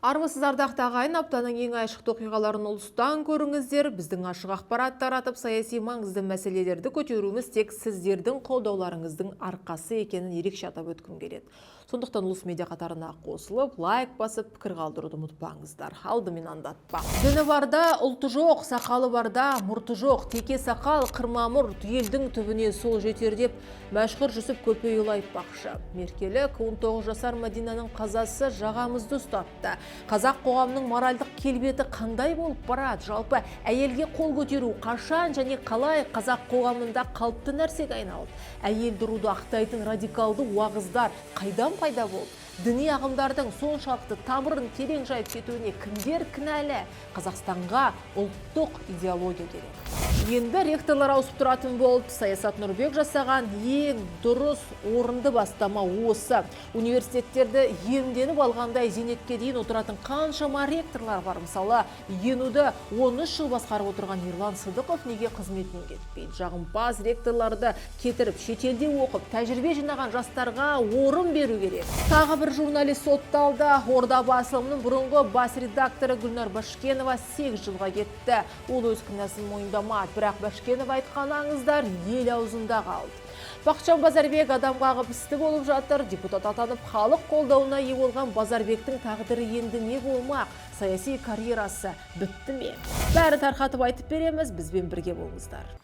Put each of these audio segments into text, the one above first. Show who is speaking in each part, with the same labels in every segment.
Speaker 1: Армысыз, ардақты ағайын! Аптаның ең айшықты оқиғаларын Ұлыстан көріңіздер. Біздің ашық ақпарат таратып, саяси маңызды мәселелерді көтеруіміз тек сіздердің қолдауларыңыздың арқасы екенін ерекше атап өткім келеді. Сондықтан Ұлыс медиа қатарына қосылып, лайк басып, пікір қалдыруды ұмытпаңыздар. Алдымен андатпа. Діні барда ұлты жоқ, сақалы барда мұрты жоқ, теке сақал, қырма мұрт, елдің түбіне сол жетер деп Мәшһүр Жүсіп Көпейұлы айтпақшы. Меркелік 19 жасар Мадинаның қазасы жағамызды ұстатты. Қазақ қоғамының моральдық келбеті қандай болып барады? Жалпы, әйелге қол көтеру қашан және қалай қазақ қоғамында қалыпты нәрсеге айналды? Әйелді ұруды ақтайтын радикалды уағыздар қайдан пайда болды? Діни ағымдардың соншалықты тамырын терең жайып кетуіне кімдер кінәлі? Қазақстанға ұлттық идеология керек. Енді ректорлар ауысып тұратын болды. Саясат Нұрбек жасаған ең дұрыс, орынды бастама осы. Университеттерді иемденіп алғандай, зейнетке дейін отыратын қаншама ректорлар бар. Мысалы, ЕНУ-ды 13 жыл басқарып отырған Ерлан Сыдықов неге қызметінен кетпейді? Жағымпаз ректорларды кетіріп, шетелде оқып, тәжірибе жинаған жастарға орын беру керек. Тағы бір журналист сотталды. Орда басылымының бұрынғы бас редакторы Гүлнар Башкенова 8 жылға кетті. Ол өз кінәсін мойындамады, бірақ Башкенова айтқан аңыздар ел аузында қалды. Бақытжан Базарбек адам қағып істі болып жатыр. Депутат атанып, халық қолдауына ие болған Базарбектің тағдыры енді не болмақ? Саяси карьерасы бітті ме? Бәрі тарқатып айтып береміз, бізбен бірге болыңыздар.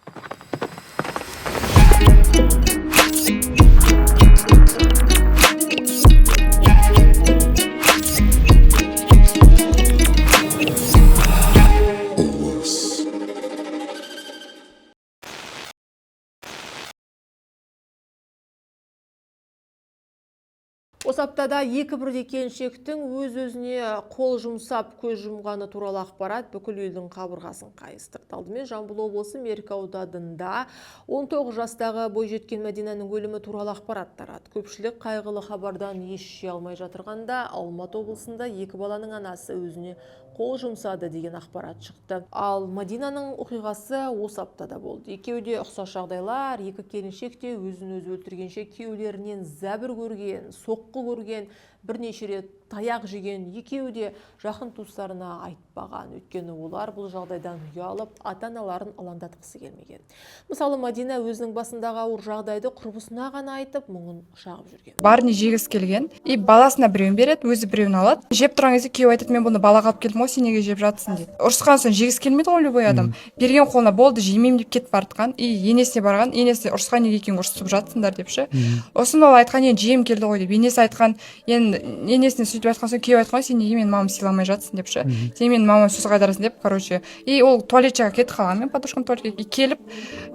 Speaker 1: Осы аптада екі бірдей келіншектің өз-өзіне қол жұмсап, көз жұмғаны туралы ақпарат бүкіл елдің қабырғасын қайыстырды. Алдымен Жамбыл облысы Меркі ауданында 19 жастағы бойжеткен Мәдинаның өлімі туралы ақпарат тарады. Көпшілік қайғылы хабардан ес жия алмай жатырғанда, Алматы облысында екі баланың анасы өзіне қол жұмсады деген ақпарат шықты. Ал Мадинаның оқиғасы осы аптада болды. Екеуі де ұқсас жағдайлар, екі келіншек те өзін өзі өлтіргенше күйеулерінен зәбір көрген, соққы көрген, бірнеше рет таяқ жеген. Екеуі де жақын туыстарына айтпаған. Өйткені олар бұл жағдайдан ұялып, ата-аналарын алаңдатқысы келмеген. Мысалы, Мадина өзінің басындағы ауыр жағдайды құрбысына ғана айтып, мұңын шағып жүрген.
Speaker 2: Барни жегісі келген и баласына біреуін береді, өзі біреуін алады. Жеп тұрған кезде күйеуі айтады: «Мен бұны балаға алып келдім ғой, сен неге жеп жатсың?» – дейді. Ұрысқан соң жегісі келмейді ғой любой адам. Берген қолына, болды, жемеймін деп кетіп бара жатқан. И енесіне барған, енесі ұрысқан: «Неге екеуің ұрысып жатсыңдар?» – деп ше. Сосын ол айтқан: «Енді жегім келді ғой», – деп. Енесі айтқан. Енді енесіне сөйтіп айтқан соң, күйеуі айтқан: «Сен неге менің мамамды сыйламай жатсың?» – деп ше, «Сен менің мамама сөз қайтарасың», – деп. Короче, и ол туалет жаққа кетіп қалған, мен подружкам туалетке. И келіп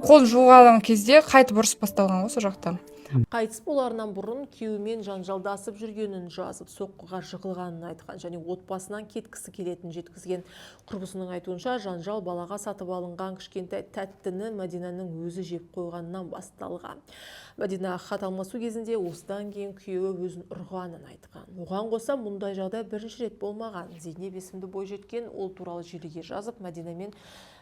Speaker 2: қолын жуған кезде қайтып ұрыс басталған ғой сол жақта.
Speaker 1: Қайтыс боларынан бұрын күйеуімен жанжалдасып жүргенін жазып, соққыға жығылғанын айтқан және отбасынан кеткісі келетінін жеткізген. Құрбысының айтуынша, жанжал балаға сатып алынған кішкентай тәттіні Мадинаның өзі жеп қойғаннан басталған. Мадина хат алмасу кезінде осыдан кейін күйеуі өзін ұрғанын айтқан. Оған қоса, мұндай жағдай бірінші рет болмаған. Зейнеп есімді бойжеткен ол туралы желіге жазып, Мадинамен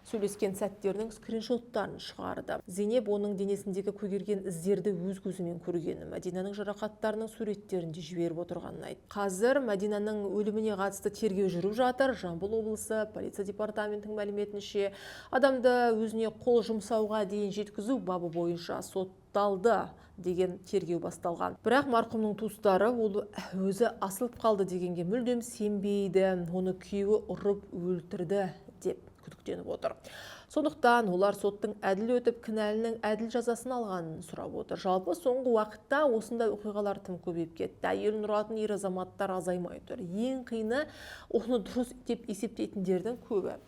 Speaker 1: сөйлескен сәттерінің скриншоттарын шығарды. Зейнеп оның денесіндегі көгерген іздерді өз көзімен көргенін, Мәдинаның жарақаттарының суреттерін де жіберіп отырғанын айтты. Қазір Мәдинаның өліміне қатысты тергеу жүріп жатыр. Жамбыл облысы полиция департаментінің мәліметінше, адамды өзіне қол жұмсауға дейін жеткізу бабы бойынша сотталды деген тергеу басталған. Бірақ марқұмның туыстары ол өзі асылып қалды дегенге мүлдем сенбейді. Оны күйеуі ұрып өлтірді деп күдіктеніп отыр. Сондықтан олар соттың әділ өтіп, кінәлінің әділ жазасын алғанын сұрап отыр. Жалпы, соңғы уақытта осындай оқиғалар тым көбейіп кетті. Әйелін ұратын ер азаматтар азаймай тұр. Ең қиыны, оны дұрыс деп есептейтіндердің көбі.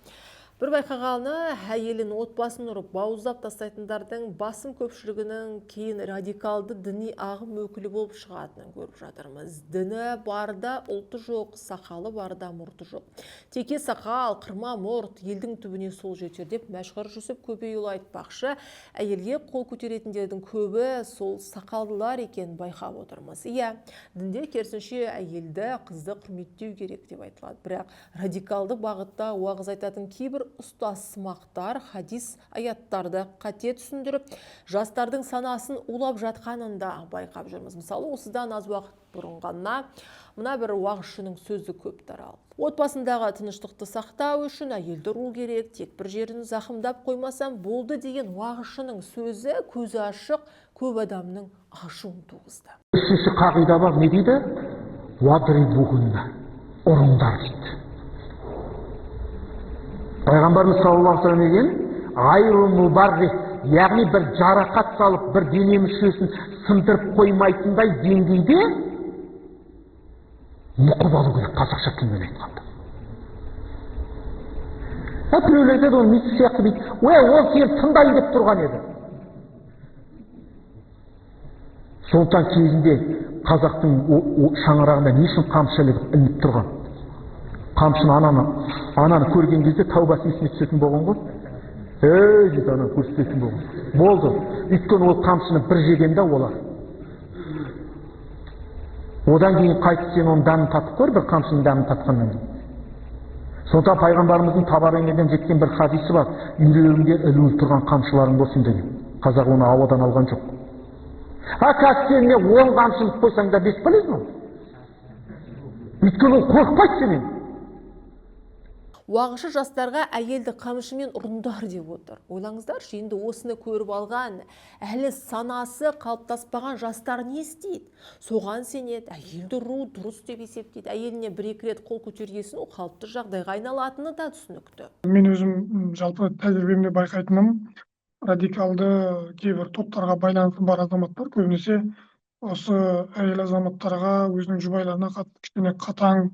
Speaker 1: Бір байқағаны, әйелін, отбасын ұрып, бауыздап тастайтындардың басым көпшілігінің кейін радикалды діни ағым өкілі болып шығатынын көріп жатырмыз. Діні барда ұлты жоқ, сақалы барда мұрты жоқ. Теке сақал, қырма мұрт, елдің түбіне сол жетер деп Мәшһүр Жүсіп Көпейұлы айтпақшы, әйелге қол көтеретіндердің көбі сол сақалдылар екенін байқап отырмыз. Иә, дінде керісінше әйелді, қызды құрметтеу керек деп айтылады. Бірақ радикалды бағытта уағыз айтатын кейбір ұстазсымақтар хадис аяттарды қате түсіндіріп, жастардың санасын улап жатқанын да байқап жүрміз. Мысалы, осыдан аз уақыт бұрын ғана мына бір уағызшының сөзі көп таралды. Отбасындағы тыныштықты сақтау үшін әйелді ұру керек, тек бір жерін зақымдап қоймасам болды деген уағызшының сөзі көзі ашық көп адамның ашуын туғызды.
Speaker 3: Үшінші қағида бар, не дейді? Уадрибухунна, ұрыңдар дейді. Пайғамбарымыз саллаллаху алейхи деген ғайру мубаррих, яғни бір жарақат салып, бір дене мүшесін сындырып қоймайтындай деңгейде мұқып алу керек, қазақша тілмен айтқанда. Біреулер айтады, ол митс сияқты дейді. Ой, ол сені тыңдайын деп тұрған еді. Сондықтан кезінде қазақтың шаңырағында не үшін қамшы ілініп тұрған? Қамшыны ананы көрген кезде тәубасы есіне түсетін болған ғой. Ей, дейді, ананы көрсететін болған. Болды. Өйткені ол қамшыны бір жеген да олар. Одан кейін қайтып сен оның дәмін татып көр, бір қамшының дәмін татқаннан кейін. Сондықтан пайғамбарымыздың Табараниден жеткен бір хадисі бар. Үйлеріңде ілулі тұрған қамшыларың болсын деген. Қазақ оны ауадан алған жоқ. А қазір сен не 10 қамшы іліп қойсаң да бесполезно. Өйткені ол қорықпайды сенен.
Speaker 1: Уағызшы жастарға әйелді қамшымен ұрындар деп отыр. Ойлаңыздаршы, енді осыны көріп алған, әлі санасы қалыптаспаған жастар не істейді? Соған сенеді, әйелді ұру дұрыс деп есептейді. Әйеліне бір-екі рет қол көтергесін ол қалыпты жағдайға айналатыны да түсінікті.
Speaker 4: Мен өзім жалпы тәжірибемде байқайтыным, радикалды кейбір топтарға байланысы бар азаматтар көбінесе осы әйел азаматтарға, өзінің жұбайларына қатысты кішкене қатаң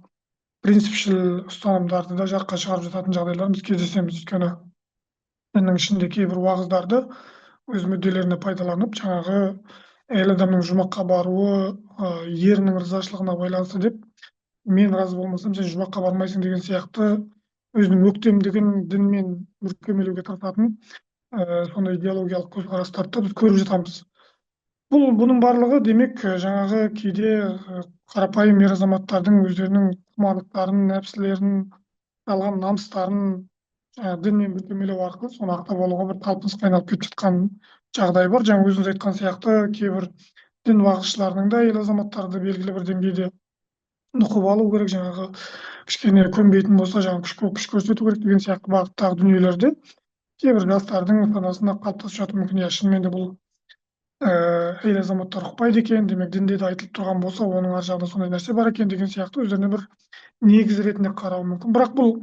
Speaker 4: принципшіл ұстанымдарды да жарыққа шығарып жататын жағдайлар біз кездесеміз. Өйткені діннің ішінде кейбір уағыздарды өз мүдделеріне пайдаланып, жаңағы әйел адамның жұмаққа баруы ерінің ризашылығына байланысты деп, мен разы болмасам сен жұмаққа бармайсың деген сияқты өзінің өктемдігін дінмен бүркемелеуге тырысатын сондай идеологиялық көзқарастарды да біз көріп жатамыз. Бұның барлығы демек жаңағы кейде қарапайым ер азаматтардың өздерінің құмарлықтарын, нәпсілерін, алған намыстарын дінмен бүркемелеу арқылы соны ақтап алуға бір талпынысқа айналып кетіп жатқан жағдай бар. Жаңа өзіңіз айтқан сияқты кейбір дін уағызшыларының да әйел азаматтарды белгілі бір деңгейде нұқып алу керек, жаңағы кішкене көнбейтін болса жаңағы күш көрсету керек деген сияқты бағыттағы дүниелерде кейбір жастардың санасына қалыптасып жатуы мүмкін. Иә, шынымен де бұл әйел азаматтар ұқпайды екен, демек дінде де айтылып тұрған болса, оның ар жағында сондай нәрсе бар екен деген сияқты өздеріне бір негіз ретінде қарауы мүмкін. Бірақ бұл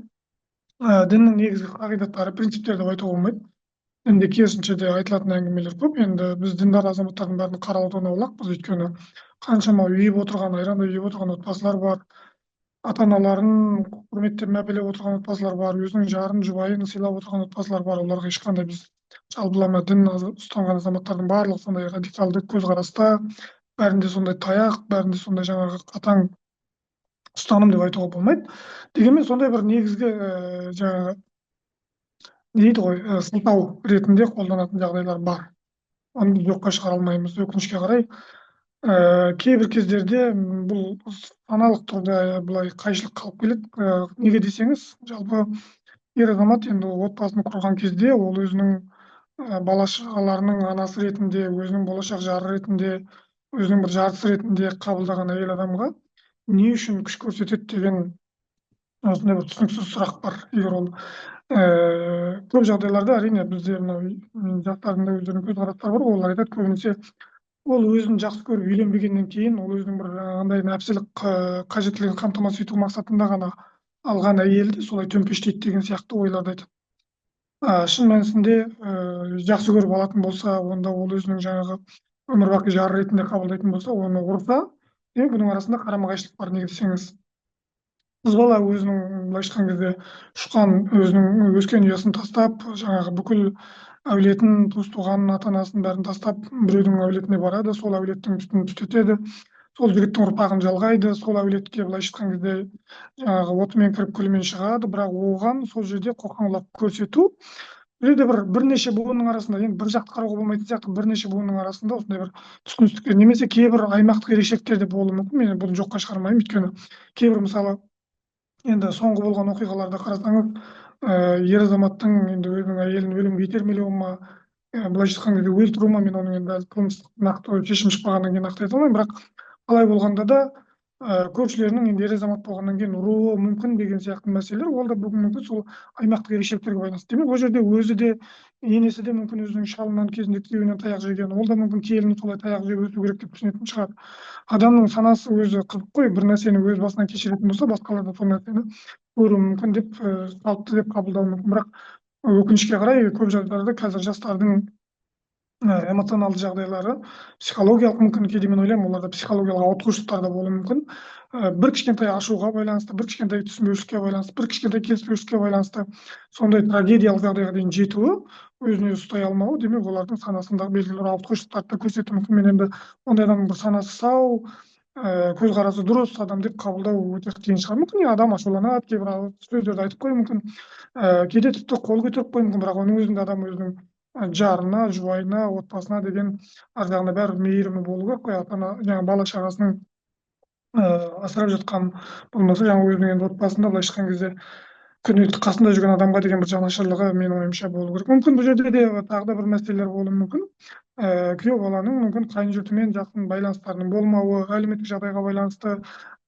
Speaker 4: діннің негізгі қағидаттары, принциптері деп айтуға болмайды. Дінде керісінше де айтылатын әңгімелер көп. Енді біз діндар азаматтардың бәрін қаралаудан аулақпыз, өйткені қаншама үйіп отырған, айрандай үйіп отырған отбасылар бар, ата-аналарын құрметтеп мәпелеп отырған отбасылар бар, өзінің жарын, жұбайын сыйлап отырған отбасылар бар. Оларға ешқандай біз жалпылама дін ұстанған азаматтардың барлығы сондай радикалды көзқараста, бәрінде сондай таяқ, бәрінде сондай жаңағы қатаң ұстаным деп айтуға болмайды. Дегенмен сондай бір негізгі жаңағы не дейді ғой, сылтау ретінде қолданатын жағдайлар бар. Оны біз жоққа шығара алмаймыз, өкінішке қарай. Кейбір кездерде бұл саналық түрде былай қайшылық қалып келеді. Неге десеңіз, жалпы ер азамат енді отбасын құрған кезде ол өзінің бала шағаларының анасы ретінде, өзінің болашақ жары ретінде, өзінің бір жартысы ретінде қабылдаған әйел адамға не үшін күш көрсетеді деген осындай бір түсініксіз сұрақ бар. Егер ол көп жағдайларда әрине бізде мынау жастардың да өздерінің көзқарастары бар ғой, олар айтады көбінесе ол өзін жақсы көріп үйленбегеннен кейін ол өзінің бір жаңағындай нәпсілік қажеттілігін қамтамасыз ету мақсатында ғана алған әйелді солай төмпештейді деген сияқты ойларды айтады. Шын мәнісінде жақсы көріп алатын болса, онда ол өзінің жаңағы өмірбақи жары ретінде қабылдайтын болса, оны ұрса, демек бұның арасында қарама-қайшылық бар. Неге десеңіз, қыз бала өзінің былайша айтқан кезде ұшқан өзінің өскен ұясын тастап, жаңағы бүкіл әулетін, туыс туғанын, ата анасын бәрін тастап біреудің әулетіне барады, сол әулеттің түтінін түтетеді, сол жігіттің ұрпағын жалғайды, сол әулетке былайша айтқан кезде жаңағы отымен кіріп күлімен шығады. Бірақ оған сол жерде қоқаң-лоққы көрсету, бұл жерде бірнеше буынның арасында, енді бір жақты қарауға болмайтын сияқты, бірнеше буынның арасында осындай бір түсіністіктер немесе кейбір аймақтық ерекшеліктер де болуы мүмкін. Мен бұны жоққа шығармаймын, өйткені кейбір мысалы енді соңғы болған оқиғаларды қарасаңыз, Ер азаматтың енді өзінің әйелін өлімге итермелеуі ма, былайша айтқан кезде өлтіру ма, мен оның енді әлі қылмыстық нақты шешім шықпағаннан кейін нақты айта алмаймын. Бірақ қалай болғанда да көршілерінің енді ер азамат болғаннан кейін ұруы мүмкін деген сияқты мәселелер, ол да бүгін мүмкін сол аймақтық ерекшеліктерге байланысты. Демек, ол жерде өзі де, енесі де мүмкін өзінің шалынан кезінде күйеуінен таяқ жеген, ол да мүмкін келіні солай таяқ жеп өсу керек деп түсінетін шығар. Адамның санасы өзі қызық қой, бір нәрсені өз басынан кешіретін болса, басқалар да сол нәрсені көруі мүмкін деп, қалыпты деп қабылдауы мүмкін. Бірақ өкінішке қарай, көп жағдайларда қазір жастардың эмоционалды жағдайлары, психологиялық, мүмкін кейде мен ойлаймын, оларда психологиялық ауытқушылықтар да болуы мүмкін. Бір кішкентай ашуға байланысты, бір кішкентай түсінбеушілікке байланысты, бір кішкентай келіспеушілікке байланысты сондай трагедиялық жағдайға дейін жетуі, өзін өзі ұстай алмауы, демек, олардың санасындағы белгілі бір ауытқушылықтарды да көрсетуі мүмкін. Мен енді ондай адамның бір санасы сау, көзқарасы дұрыс адам деп қабылдау өте қиын шығар. Мүмкін адам ашуланады, кейбір сөздерді айтып қоюы мүмкін, кейде тіпті қол көтеріп қоюы мүмкін, бірақ оның өзінде адам өзінің жарына, жұбайына, отбасына деген ар жағында бәрібір мейірімі болу керек қой. Ата ана, жаңағы бала шағасының асырап жатқан, болмаса жаңағы өзінің енді отбасында, былайша айтқан кезде, күнделікті қасында жүрген адамға деген бір жанашырлығы, менің ойымша, болу керек. Мүмкін бұл жерде де тағы да бір мәселелер болуы мүмкін. Күйеу баланың мүмкін қайын жұртымен жақын байланыстарының болмауы, әлеуметтік жағдайға байланысты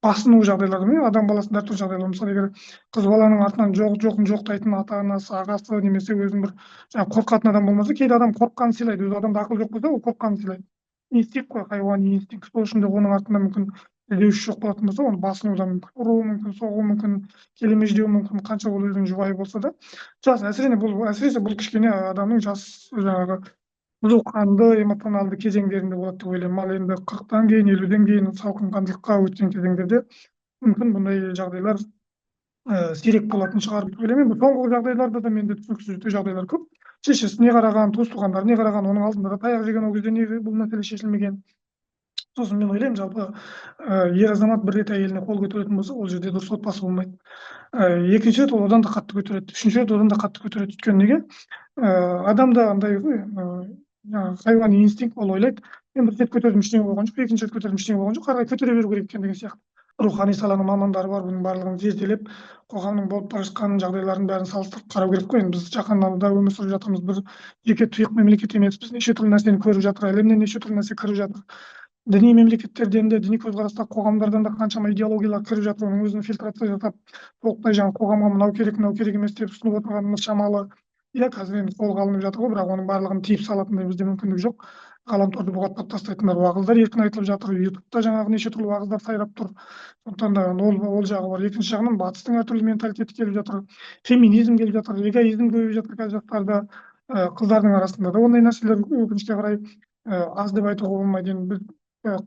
Speaker 4: басыну жағдайлары мен адам баласында әртүрлі жағдайлар. Мысалы, егер қыз баланың артынан жоқ жоғын жоқтайтын ата анасы, ағасы немесе өзінің бір жаңағы қорқатын адам болмаса, кейде адам қорыққанын сыйлайды. Өзі адамда ақыл жоқ болса, ол қорыққанын сыйлайды. Инстинкт қой, хайуани инстинкт. Сол үшін де оның артында мүмкін іздеуші жоқ болатын болса, оны басынуы да мүмкін, ұруы мүмкін, соғуы мүмкін, келемеждеуі мүмкін, қанша ол өзінің жұбайы болса да. Жас, әсіресе бұл, әсіресе бұл кішкене адамның жас, жаңағы қызуқанды эмоционалды кезеңдерінде болады деп ойлаймын. Ал енді 40-тан кейін, 50-ден кейін салқынқандылыққа өткен кезеңдерде мүмкін бұндай жағдайлар сирек болатын шығар деп ойлаймын. Енді соңғы жағдайларда да менде түсініксіз өте жағдайлар көп. Шешесіне қараған, туыс туғандарына қараған, оның алдында да таяқ жеген, ол кезде неге бұл мәселе шешілмеген? Сосын мен ойлаймын, жалпы ер азамат бір рет әйеліне қол көтеретін болса, ол жерде дұрыс отбасы болмайды. Екінші рет ол одан да қатты көтереді, үшінші рет одан да қатты көтереді. Өйткені неге? Адамда андай ғой, жаңағы хайуани инстинкт. Ол ойлайды: мен бір рет көтердім, ештеңе болған жоқ, екінші рет көтердім, ештеңе болған жоқ, ары қарай көтере беру керек екен деген сияқты. Рухани саланың мамандары бар, бұның барлығын зерделеп, қоғамның болып бара жатқан жағдайларын бәрін салыстырып қарау керек қой. Енді біз жаһандануда өмір сүріп жатырмыз, бір жеке тұйық мемлекет емеспіз. Неше түрлі нәрсені көріп жатыр, әлемнен неше түрлі нәрсе кіріп жатыр, діни мемлекеттерден де, діни көзқарастағы қоғамдардан да қаншама идеологиялар кіріп жатыр. Оның өзін фильтрация жасап, толықтай жаңағы қоғамға мынау керек, мынау керек емес деп ұсынып отырғанымыз шамалы. Иә, қазір енді қолға алынып жатыр ғой, бірақ оның барлығын тиіп салатындай бізде мүмкіндік жоқ. Ғаламторды бұғаттап тастайтындар, уағыздар еркін айтылып жатыр, Ютубта жаңағы неше түрлі уағыздар сайрап тұр. Сондықтан да ол жағы бар. Екінші жағынан, батыстың әртүрлі менталитеті келіп жатыр, феминизм келіп жатыр, эгоизм көбейіп жатыр қазір жастарда, қыздардың арасында да ондай нәрселер, өкінішке қарай, аз деп айтуға болмайды. Енді біз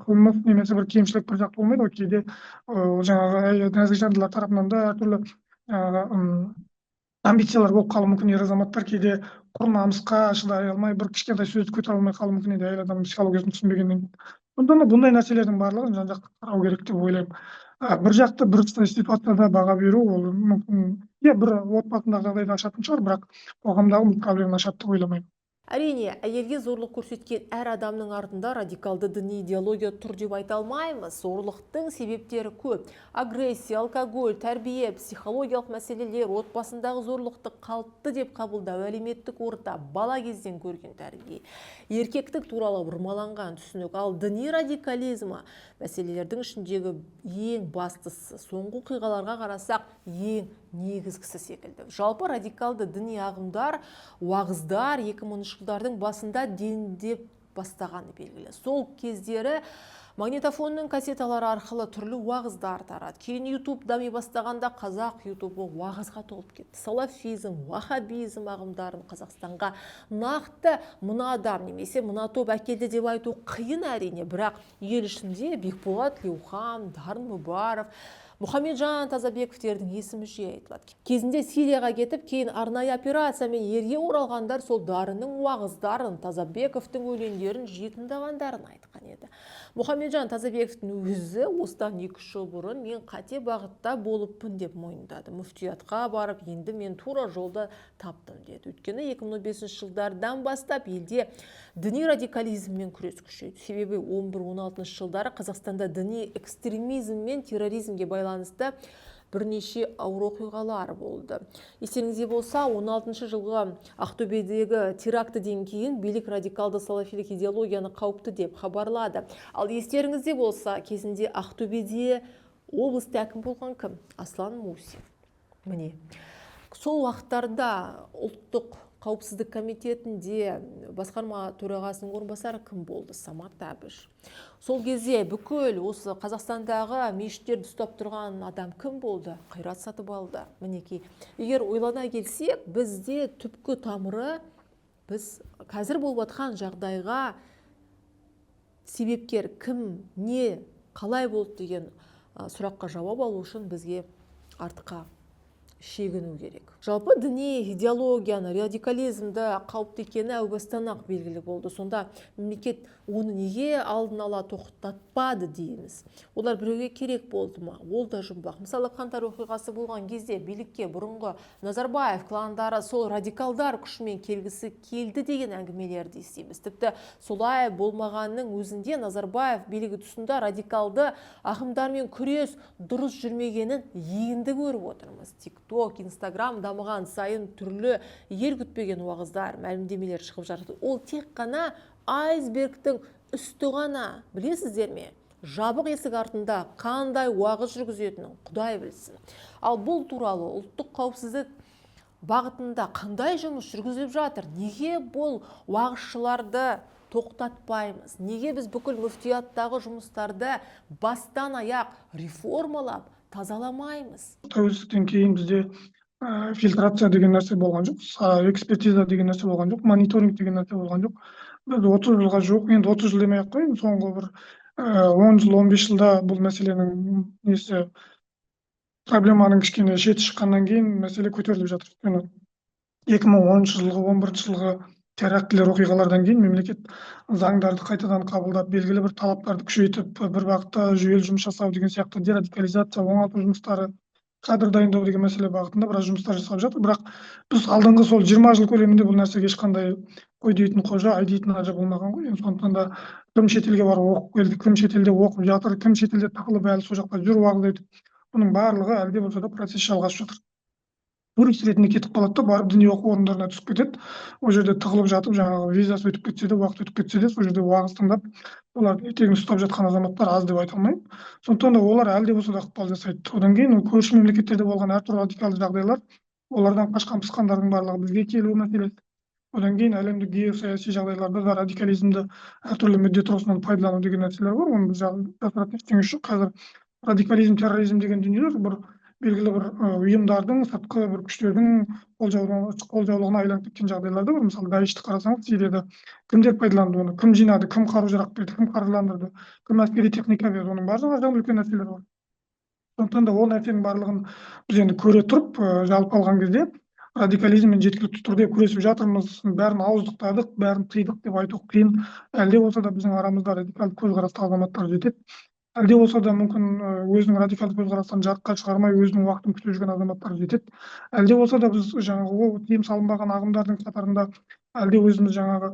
Speaker 4: қылмыс немесе бір кемшілік бір жақты болмайды ғой. Кейде жаңағы нәзік жандылар тарапынан да әртүрлі жаңағы амбициялар болып қалуы мүмкін. Ер азаматтар кейде құр намысқа шыдай алмай, бір кішкентай сөзді көтере алмай қалуы мүмкін енді әйел адамның психологиясын түсінбегеннен кейін. Сондықтан да бұндай нәрселердің барлығын жан жақты қарау керек деп ойлаймын. Бір жақты бір ситуацияда баға беру, ол мүмкін, иә, бір отбасындағы жағдайды ашатын шығар, бірақ қоғамдағы бұл проблеманы ашады деп ойламаймын.
Speaker 1: Әрине, әйелге зорлық көрсеткен әр адамның артында радикалды діни идеология тұр деп айта алмаймыз. Зорлықтың себептері көп. Агрессия, алкоголь, тәрбие, психологиялық мәселелер, отбасындағы зорлықты қалыпты деп қабылдау, әлеуметтік орта, бала кезден көрген тәрбие, еркектік туралы бұрмаланған түсінік. Ал діни радикализмі мәселелердің ішіндегі ең бастысы, соңғы оқиғаларға қарасақ, ең негізгісі секілді. Жалпы, радикалды діни ағымдар, уағыздар 2000 жылдардың басында дендеп бастағаны белгілі. Сол кездері магнитофонның кассеталары арқылы түрлі уағыздар тарады. Кейін Ютуб дами бастағанда, қазақ Ютубы уағызға толып кетті. Салафизм, уахабизм ағымдарын Қазақстанға нақты мына адам немесе мына топ әкелді деп айту қиын, әрине, бірақ ел ішінде Бекболат Тілеухан, Дарын Мүбаров, Мұхамеджан Тазабековтердің есімі жиі айтылады. Кезінде Сирияға кетіп, кейін арнайы операциямен елге оралғандар сол Дарынның уағыздарын, Тазабековтің өлеңдерін жиі тыңдағандарын айтқан еді. Мұхамеджан Тазабековтің өзі осыдан 2-3 жыл бұрын мен қате бағытта болыппын деп мойындады. Мүфтиятқа барып, енді мен тура жолды таптым деді. Өйткені 2015 жылдардан бастап елде діни радикализммен күрес күшейді. Себебі 11-16 жылдары Қазақстанда діни экстремизм мен терроризмге байланысты Бірнеше ауыр оқиғалар болды. Естеріңізде болса, 16 жылғы Ақтөбедегі терактіден кейін билік радикалды салафилік идеологияны қауіпті деп хабарлады. Ал естеріңізде болса, кезінде Ақтөбеде облыста әкім болған кім? Аслан Мусин. Міне, сол уақыттарда Ұлттық қауіпсіздік комитетінде басқарма төрағасының орынбасары кім болды? Самат Әбіш. Сол кезде бүкіл осы Қазақстандағы мешіттерді ұстап тұрған адам кім болды? Қайрат Сатыбалды. Мінекей, егер ойлана келсек, бізде түпкі тамыры, біз қазір болып жатқан жағдайға себепкер кім, не, қалай болды деген сұраққа жауап алу үшін бізге артқа шегіну керек. Жалпы, діни идеологияны, радикализмді қауіпті екені әу бастан-ақ белгілі болды. Сонда мемлекет оны неге алдын ала тоқтатпады дейміз. Олар біреуге керек болды ма? Ол да жұмбақ. Мысалы, Қаңтар оқиғасы болған кезде билікке бұрынғы Назарбаев кландары сол радикалдар күшімен келгісі келді деген әңгімелерді естиміз. Тіпті солай болмағанның өзінде Назарбаев билігі тұсында радикалды ағымдармен күрес дұрыс жүрмегенін енді көріп отырмыз. Тикток, Инстаграм дамыған сайын түрлі ел күтпеген уағыздар, мәлімдемелер шығып жатыр. Ол тек қана айсбергтің үсті ғана, білесіздер ме? Жабық есік артында қандай уағыз жүргізетінін Құдай білсін. Ал бұл туралы ұлттық қауіпсіздік бағытында қандай жұмыс жүргізіліп жатыр? Неге бұл уағызшыларды тоқтатпаймыз? Неге біз бүкіл мүфтияттағы жұмыстарды бастан аяқ реформалап, тазаламаймыз?
Speaker 4: Тәуелсіздіктен кейін бізде фильтрация деген нәрсе болған жоқ, экспертиза деген нәрсе болған жоқ, мониторинг деген нәрсе болған жоқ. Біз 30 жылға жуық, енді 30 жыл демей ақ қояйын, соңғы бір 10 жыл, 15 жылда бұл мәселенің несі, проблеманың кішкене шеті шыққаннан кейін мәселе көтеріліп жатыр. Өйткені 2010 жылғы, 11 жылғы терактілер, оқиғалардан кейін мемлекет заңдарды қайтадан қабылдап, белгілі бір талаптарды күшейтіп, бір бағытта жүйелі жұмыс жасау деген сияқты, дерадикализация, оңалту жұмыстары, кадр дайындау деген мәселе бағытында біраз жұмыстар жасалып жатыр. Бірақ біз алдыңғы сол 20 жыл көлемінде бұл нәрсеге ешқандай қой дейтін қожа, ай дейтін ажа болмаған ғой енді. Сондықтан да кім шетелге барып оқып келді, кім шетелде оқып жатыр, кім шетелде тығылып, әлі сол жақта жүр уағыз айтып, бұның барлығы әлі де болса да процесс жалғасып жатыр. Турист ретінде кетіп қалады да, барып діни оқу орындарына түсіп кетеді. Ол жерде тығылып жатып, жаңағы визасы өтіп кетсе де, уақыт өтіп кетсе де, сол жерде уағыз тыңдап, олардың етегін ұстап жатқан азаматтар аз деп айта алмаймын. Сондықтан да олар әлі де болса да ықпал жасайды. Одан кейін ол көрші мемлекеттерде болған әртүрлі радикалды жағдайлар, олардан қашқан пысқандардың барлығы бізге келуі мәселесі. Одан кейін әлемдік геосаяси жағдайларда да радикализмді әртүрлі мүдде тұрғысынан пайдалану деген нәрселер бар. Оны біз жасыратын ештеңесі жоқ. Қазір радикализм, терроризм деген дүниелер бір белгілі бір ұйымдардың, сыртқы бір күштердің қолжаулығына айланып кеткен жағдайлар да бар. Мысалы, Даишті қарасаңыз, Сирияда кімдер пайдаланды оны, кім жинады, кім қару жарақ берді, кім қаржыландырды, кім әскери техника берді, оның барлығы жағында үлкен нәрселер бар. Сондықтан да ол нәрсенің барлығын біз енді көре тұрып, жалпы алған кезде радикализммен жеткілікті түрде күресіп жатырмыз, бәрін ауыздықтадық, бәрін тыйдық деп айту қиын. Әлі де болса да біздің арамызда радикалды көзқарасты азаматтар жетеді. Әлі де болса да мүмкін өзінің радикалды көзқарастарын жарыққа шығармай, өзінің уақытын күтіп жүрген азаматтар жетеді. Әлі де болса да біз жаңағы ол тыйым салынбаған ағымдардың қатарында әлі де өзіміз жаңағы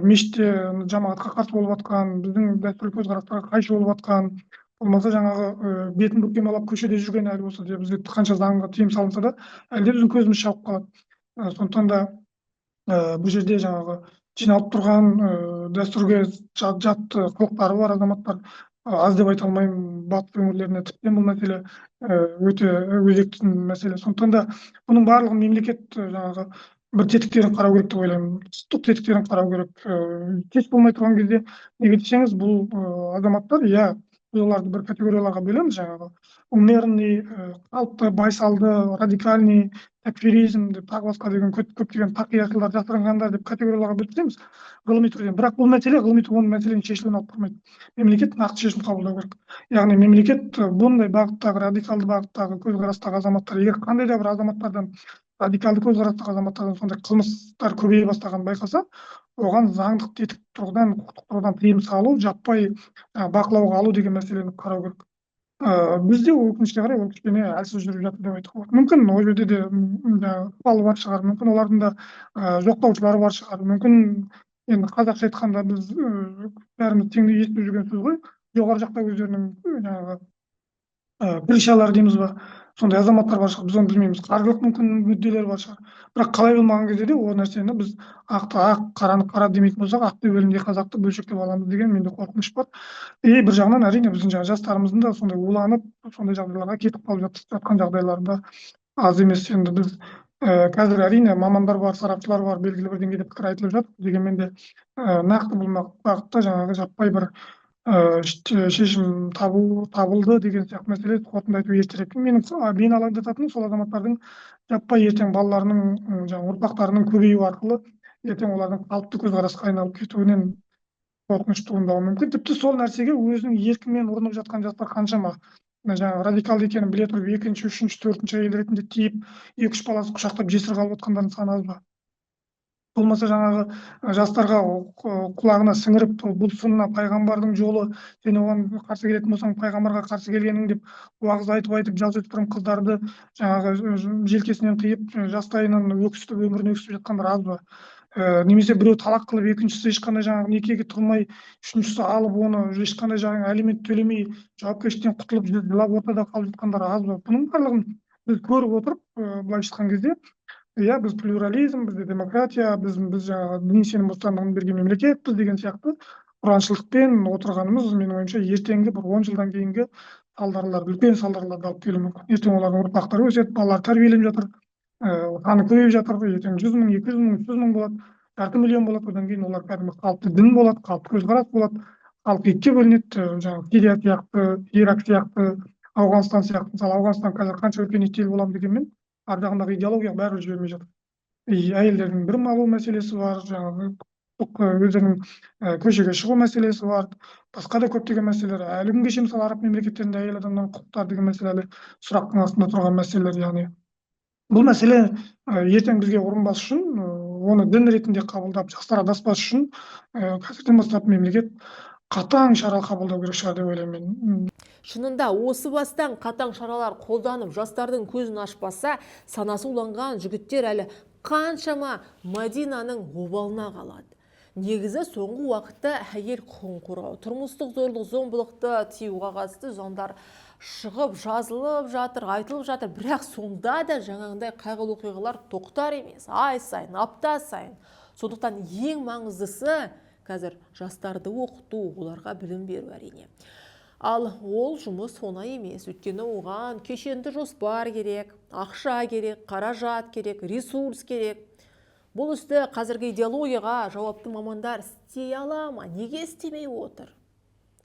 Speaker 4: мешітте жамағатқа қарсы болып жатқан, біздің дәстүрлі көзқарастарға қайшы болып жатқан, болмаса жаңағы бетін бүркемелеп көшеде жүрген, әлі болса да бізге қанша заңға тыйым салынса да, әлі де біздің көзіміз шалып қалады. Сондықтан да бұл жерде жаңағы жиналып тұрған дәстүрге жат қылықтары бар азаматтар аз деп айта алмаймын. Батыс өңірлеріне тіптен бұл мәселе өте өзекті мәселе. Сондықтан да бұның барлығын мемлекет жаңағы бір тетіктерін қарау керек деп ойлаймын, құқықтық тетіктерін қарау керек. Кеш болмай тұрған кезде. Неге десеңіз, бұл азаматтар, иә, біз оларды бір категорияларға бөлеміз: жаңағы умеренный, қалыпты, байсалды, радикальный, такфиризм деп, тағы басқа деген көптеген тақияшылдар, жасырынғандар деп категорияларға бөліп тастаймыз ғылыми түрде. Бірақ бұл мәселе ғылыми, оның мәселенің шешілуін алып бармайды. Мемлекет нақты шешім қабылдау керек. Яғни мемлекет бұндай бағыттағы, радикалды бағыттағы көзқарастағы азаматтар, егер қандай да бір азаматтардан, радикалды көзқарастағы азаматтардан сондай қылмыстар көбейе бастағанын байқаса, оған заңдық тетік тұрғыдан, құқықтық тұрғыдан тыйым салу, жаппай бақылауға алу деген мәселені қарау керек. Бізде өкінішке қарай ол кішкене әлсіз жүріп жатыр деп айтуға болады. Мүмкін, ол жерде де жаңағы ықпалы бар шығар, мүмкін, олардың да жоқтаушылары бар шығар. Мүмкін, енді қазақша айтқанда, біз бәріміз теңдей естіп жүрген сөз ғой, жоғары жақта өздерінің жаңағы крышалары дейміз ба. Сондай азаматтар бар шығар, біз оны білмейміз. Қаржылық мүмкін мүдделер бар шығар. Бірақ қалай болмаған кезде де ол нәрсені біз ақты ақ, қараны қара демейтін болсақ, Ақтөбеліндей қазақты бөлшектеп аламыз деген менде қорқыныш бар. И бір жағынан, әрине, біздің жаңағы жастарымыздың да сондай уланып, сондай жағдайларға кетіп қалып жатқан жағдайлары да аз емес. Енді біз қазір, әрине, мамандар бар, сарапшылар бар, белгілі бір деңгейде пікір айтылып жатыр. Дегенмен де нақты бұл бағытта жаңағы жаппай бір шешім табылды деген сияқты мәселе қорытынды айту ертерек. Мені алаңдататыны сол азаматтардың жаппай ертең балаларының, жаңағы ұрпақтарының көбеюі арқылы ертең олардың қалыпты көзқарасқа айналып кетуінен қорқыныш туындауы мүмкін. Тіпті сол нәрсеге өзінің еркімен ұрынып жатқан жастар қаншама? Жаңағы радикалды екенін біле тұрып, екінші, үшінші, төртінші әйел ретінде тиіп, екі үш баласын құшақтап, жесір қалып жатқандардың саны аз ба? Болмаса жаңағы жастарға құлағына сіңіріп, бұл сұнна, пайғамбардың жолы, сен оған қарсы келетін болсаң, пайғамбарға қарсы келгенің деп уағыз айтып айтып, жасөспірім қыздарды жаңағы желкесінен қиып, жастайынан өксітіп, өмірін өксітіп жатқандар аз ба? Немесе біреу талақ қылып, екіншісі ешқандай жаңағы некеге тұрмай, үшіншісі алып, оны ешқандай жаңағы алимент төлемей, жауапкершіліктен құтылып, жылап ортада қалып жатқандар аз ба? Бұның барлығын біз көріп отырып, былайша айтқан кезде, иә, біз плюрализм, бізде демократия, біз жаңағы діни сенім бостандығын берген мемлекетпіз деген сияқты ұраншылдықпен отырғанымыз, менің ойымша, ертеңгі бір 10 жылдан кейінгі салдарлар, үлкен салдарларды алып келуі мүмкін. Ертең олардың ұрпақтары өседі, балалар тәрбиеленіп жатыр, саны көбейіп жатыр. Ертең 100 000, 200 000, 300 000 болады, жарты миллион болады. Одан кейін олар кәдімгі қалыпты дін болады, қалыпты көзқарас болады, халық екіге бөлінеді, жаңағы Сирия сияқты, Ирак сияқты, Ауғанстан сияқты. Мысалы, Ауғанстан қазір қанша өркениетті ел боламын дегенмен, ар жағындағы идеология бәрібір жібермей жатыр. И әйелдердің білім алу мәселесі бар, жаңағы өздерінің көшеге шығу мәселесі бар, басқа да көптеген мәселелер. Әлі күнге шейін, мысалы, араб мемлекеттерінде әйел адамның құқықтары деген мәселе әлі сұрақтың астында тұрған мәселелер. Яғни бұл мәселе ертең бізге ұрынбас үшін, оны дін ретінде қабылдап, жастар адаспас үшін, қазірден бастап мемлекет қатаң шара қабылдау керек шығар деп ойлаймын мен.
Speaker 1: Шынында, осы бастан қатаң шаралар қолданып, жастардың көзін ашпаса, санасы уланған жігіттер әлі қаншама Мадинаның обалына қалады. Негізі, соңғы уақытта әйел құқығын қорғау, тұрмыстық зорлық зомбылықты тыюға қатысты заңдар шығып, жазылып жатыр, айтылып жатыр. Бірақ сонда да жаңағындай қайғылы оқиғалар тоқтар емес, ай сайын, апта сайын. Сондықтан ең маңыздысы қазір жастарды оқыту, оларға білім беру, әрине. Ал ол жұмыс оңай емес, өйткені оған кешенді жоспар керек, ақша керек, қаражат керек, ресурс керек. Бұл істі қазіргі идеологияға жауапты мамандар істей ала ма? Неге істемей отыр?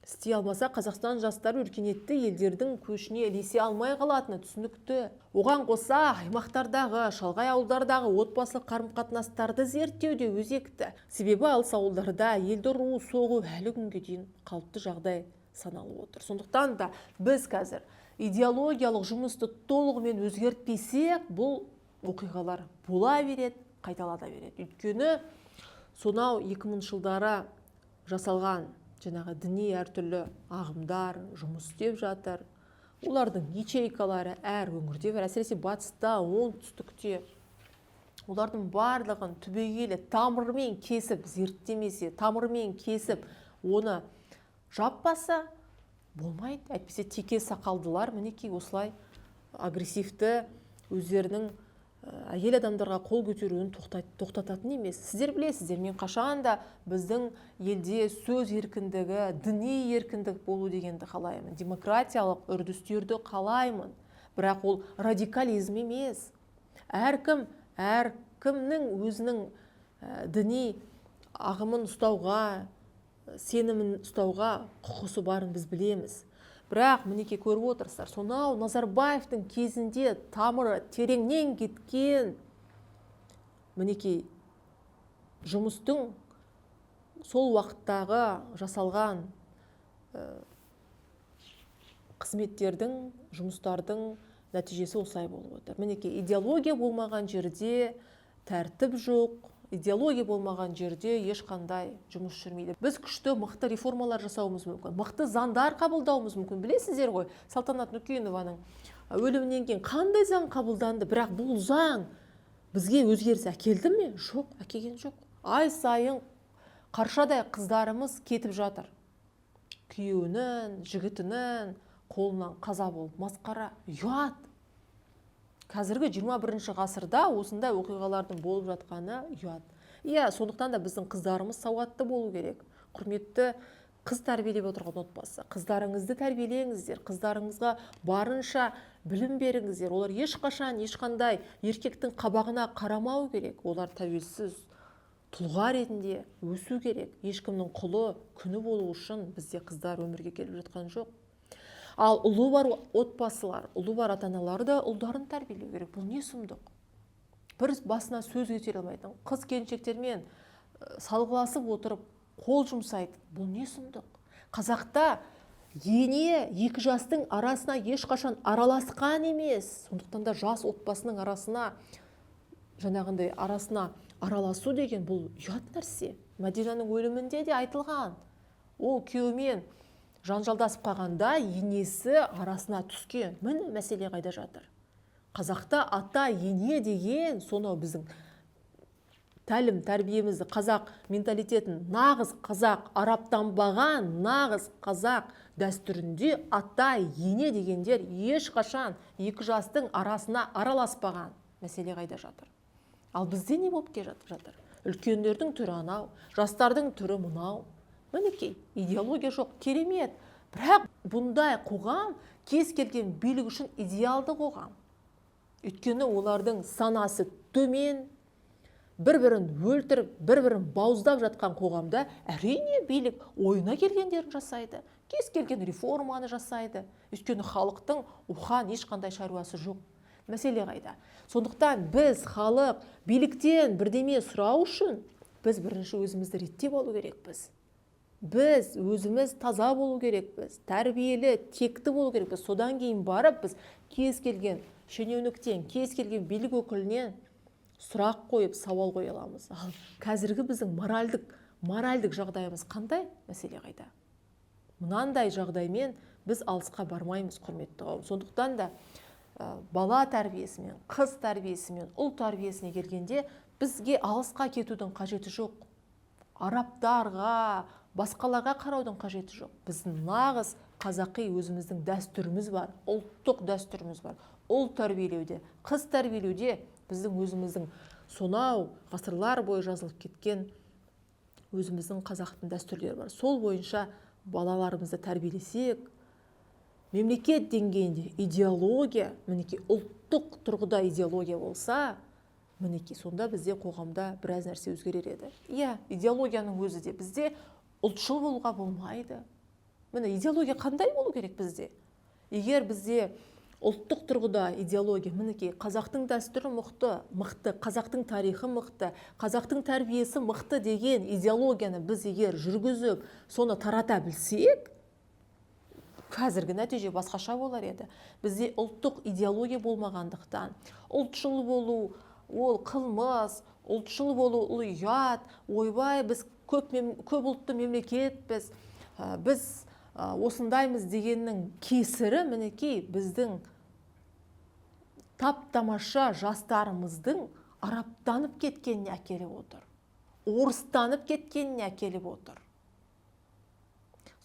Speaker 1: Істей алмаса, Қазақстан жастары өркениетті елдердің көшіне ілесе алмай қалатыны түсінікті. Оған қоса, аймақтардағы, шалғай ауылдардағы отбасылық қарым-қатынастарды зерттеу де өзекті. Себебі алыс ауылдарда әйелді ұру, соғу әлі күнге дейін қалыпты жағдай саналып отыр. Сондықтан да біз қазір идеологиялық жұмысты толығымен өзгертпесек, бұл оқиғалар бола береді, қайталана береді. Өйткені сонау 2000 жылдары жасалған жаңағы діни әртүрлі ағымдар жұмыс істеп жатыр. Олардың ячейкалары әр өңірде бар, әсіресе батыста, оңтүстікте. Олардың барлығын түбегейлі тамырымен кесіп зерттемесе, тамырымен кесіп оны жаппаса, болмайды. Әйтпесе теке сақалдылар мінекей осылай агрессивті өздерінің әйел адамдарға қол көтеруін тоқтататын емес. Сіздер білесіздер, мен қашан да біздің елде сөз еркіндігі, діни еркіндік болу дегенді қалаймын, демократиялық үрдістерді қалаймын. Бірақ ол радикализм емес. Әркім әркімнің өзінің діни ағымын ұстауға, сенімін ұстауға құқысы барын біз білеміз. Бірақ мінекей, көріп отырсыздар, сонау Назарбаевтың кезінде тамыры тереңнен кеткен мінекей жұмыстың, сол уақыттағы жасалған қызметтердің, жұмыстардың нәтижесі осылай болып отыр. Мінекей, идеология болмаған жерде тәртіп жоқ, идеология болмаған жерде ешқандай жұмыс жүрмейді. Біз күшті, мықты реформалар жасауымыз мүмкін, мықты заңдар қабылдауымыз мүмкін. Білесіздер ғой, Салтанат Нүкенованың өлімінен кейін қандай заң қабылданды? Бірақ бұл заң бізге өзгеріс әкелді ме? Жоқ, әкелген жоқ. Ай сайын қаршадай қыздарымыз кетіп жатыр, күйеуінің, жігітінің қолынан қаза болып. Масқара, ұят. Қазіргі 21 ғасырда осындай оқиғалардың болып жатқаны ұят. Иә, сондықтан да біздің қыздарымыз сауатты болу керек. Құрметті қыз тәрбиелеп отырған отбасы, қыздарыңызды тәрбиелеңіздер, қыздарыңызға барынша білім беріңіздер. Олар ешқашан ешқандай еркектің қабағына қарамау керек. Олар тәуелсіз тұлға ретінде өсу керек. Ешкімнің құлы, күні болу үшін бізде қыздар өмірге келіп жатқан жоқ. Ал ұлы бар отбасылар, ұлы бар ата-аналар да ұлдарын тәрбиелеу керек. Бұл не сұмдық? Бір басына сөз көтере алмайтын қыз келіншектермен салғыласып отырып қол жұмсайды. Бұл не сұмдық? Қазақта ене екі жастың арасына ешқашан араласқан емес. Сондықтан да жас отбасының арасына, жаңағындай арасына араласу деген бұл ұят нәрсе. Мәдинаның өлімінде де айтылған. Ол күйеуімен жанжалдасып қалғанда енесі арасына түскен. Міне, мәселе қайда жатыр. Қазақта ата ене деген сонау біздің тәлім тәрбиемізді, қазақ менталитетін, нағыз қазақ, арабтанбаған нағыз қазақ дәстүрінде ата ене дегендер ешқашан екі жастың арасына араласпаған. Мәселе қайда жатыр? Ал бізде не болып келе жатыр? Үлкендердің түрі анау, жастардың түрі мынау. Мінекей, идеология жоқ, керемет. Бірақ бұндай қоғам кез келген билік үшін идеалды қоғам. Өйткені олардың санасы төмен, бір-бірін өлтіріп, бір-бірін бауыздап жатқан қоғамда әрине билік ойына келгендерін жасайды, кез келген реформаны жасайды. Өйткені халықтың оған ешқандай шаруасы жоқ. Мәселе қайда? Сондықтан біз халық биліктен бірдеме сұрау үшін біз бірінші өзімізді реттеп алу керекпіз. Біз өзіміз таза болу керекпіз, тәрбиелі, текті болу керекпіз. Содан кейін барып біз кез келген шенеуніктен, кез келген билік өкілінен сұрақ қойып, сауал қоя аламыз. Ал қазіргі біздің моральдық жағдайымыз қандай? Мәселе қайда? Мынандай жағдаймен біз алысқа бармаймыз, құрметті қауым. Сондықтан да бала тәрбиесімен, қыз тәрбиесімен, ұл тәрбиесіне келгенде бізге алысқа кетудің қажеті жоқ. Арабтарға, басқаларға қараудың қажеті жоқ. Біздің нағыз қазақи өзіміздің дәстүріміз бар, ұлттық дәстүріміз бар. Ұл тәрбиелеуде, қыз тәрбиелеуде біздің өзіміздің сонау ғасырлар бойы жазылып кеткен өзіміздің қазақтың дәстүрлері бар. Сол бойынша балаларымызды тәрбиелесек, мемлекет деңгейінде идеология, мінекей ұлттық тұрғыда идеология болса, мінекей сонда бізде қоғамда біраз нәрсе өзгерер еді. Иә, идеологияның өзі де бізде ұлтшыл болуға болмайды. Міне, идеология қандай болу керек бізде? Егер бізде ұлттық тұрғыда идеология, мінекей қазақтың дәстүрі мықты, қазақтың тарихы мықты, қазақтың тәрбиесі мықты деген идеологияны біз егер жүргізіп, соны тарата білсек, қазіргі нәтиже басқаша болар еді. Бізде ұлттық идеология болмағандықтан, ұлтшыл болу ол қылмыс, ұлтшыл болу ол ұят, ойбай біз көп ұлтты мемлекетпіз, біз осындаймыз дегеннің кесірі мінекей біздің тап-тамаша жастарымыздың арабтанып кеткеніне әкеліп отыр, орыстанып кеткеніне әкеліп отыр.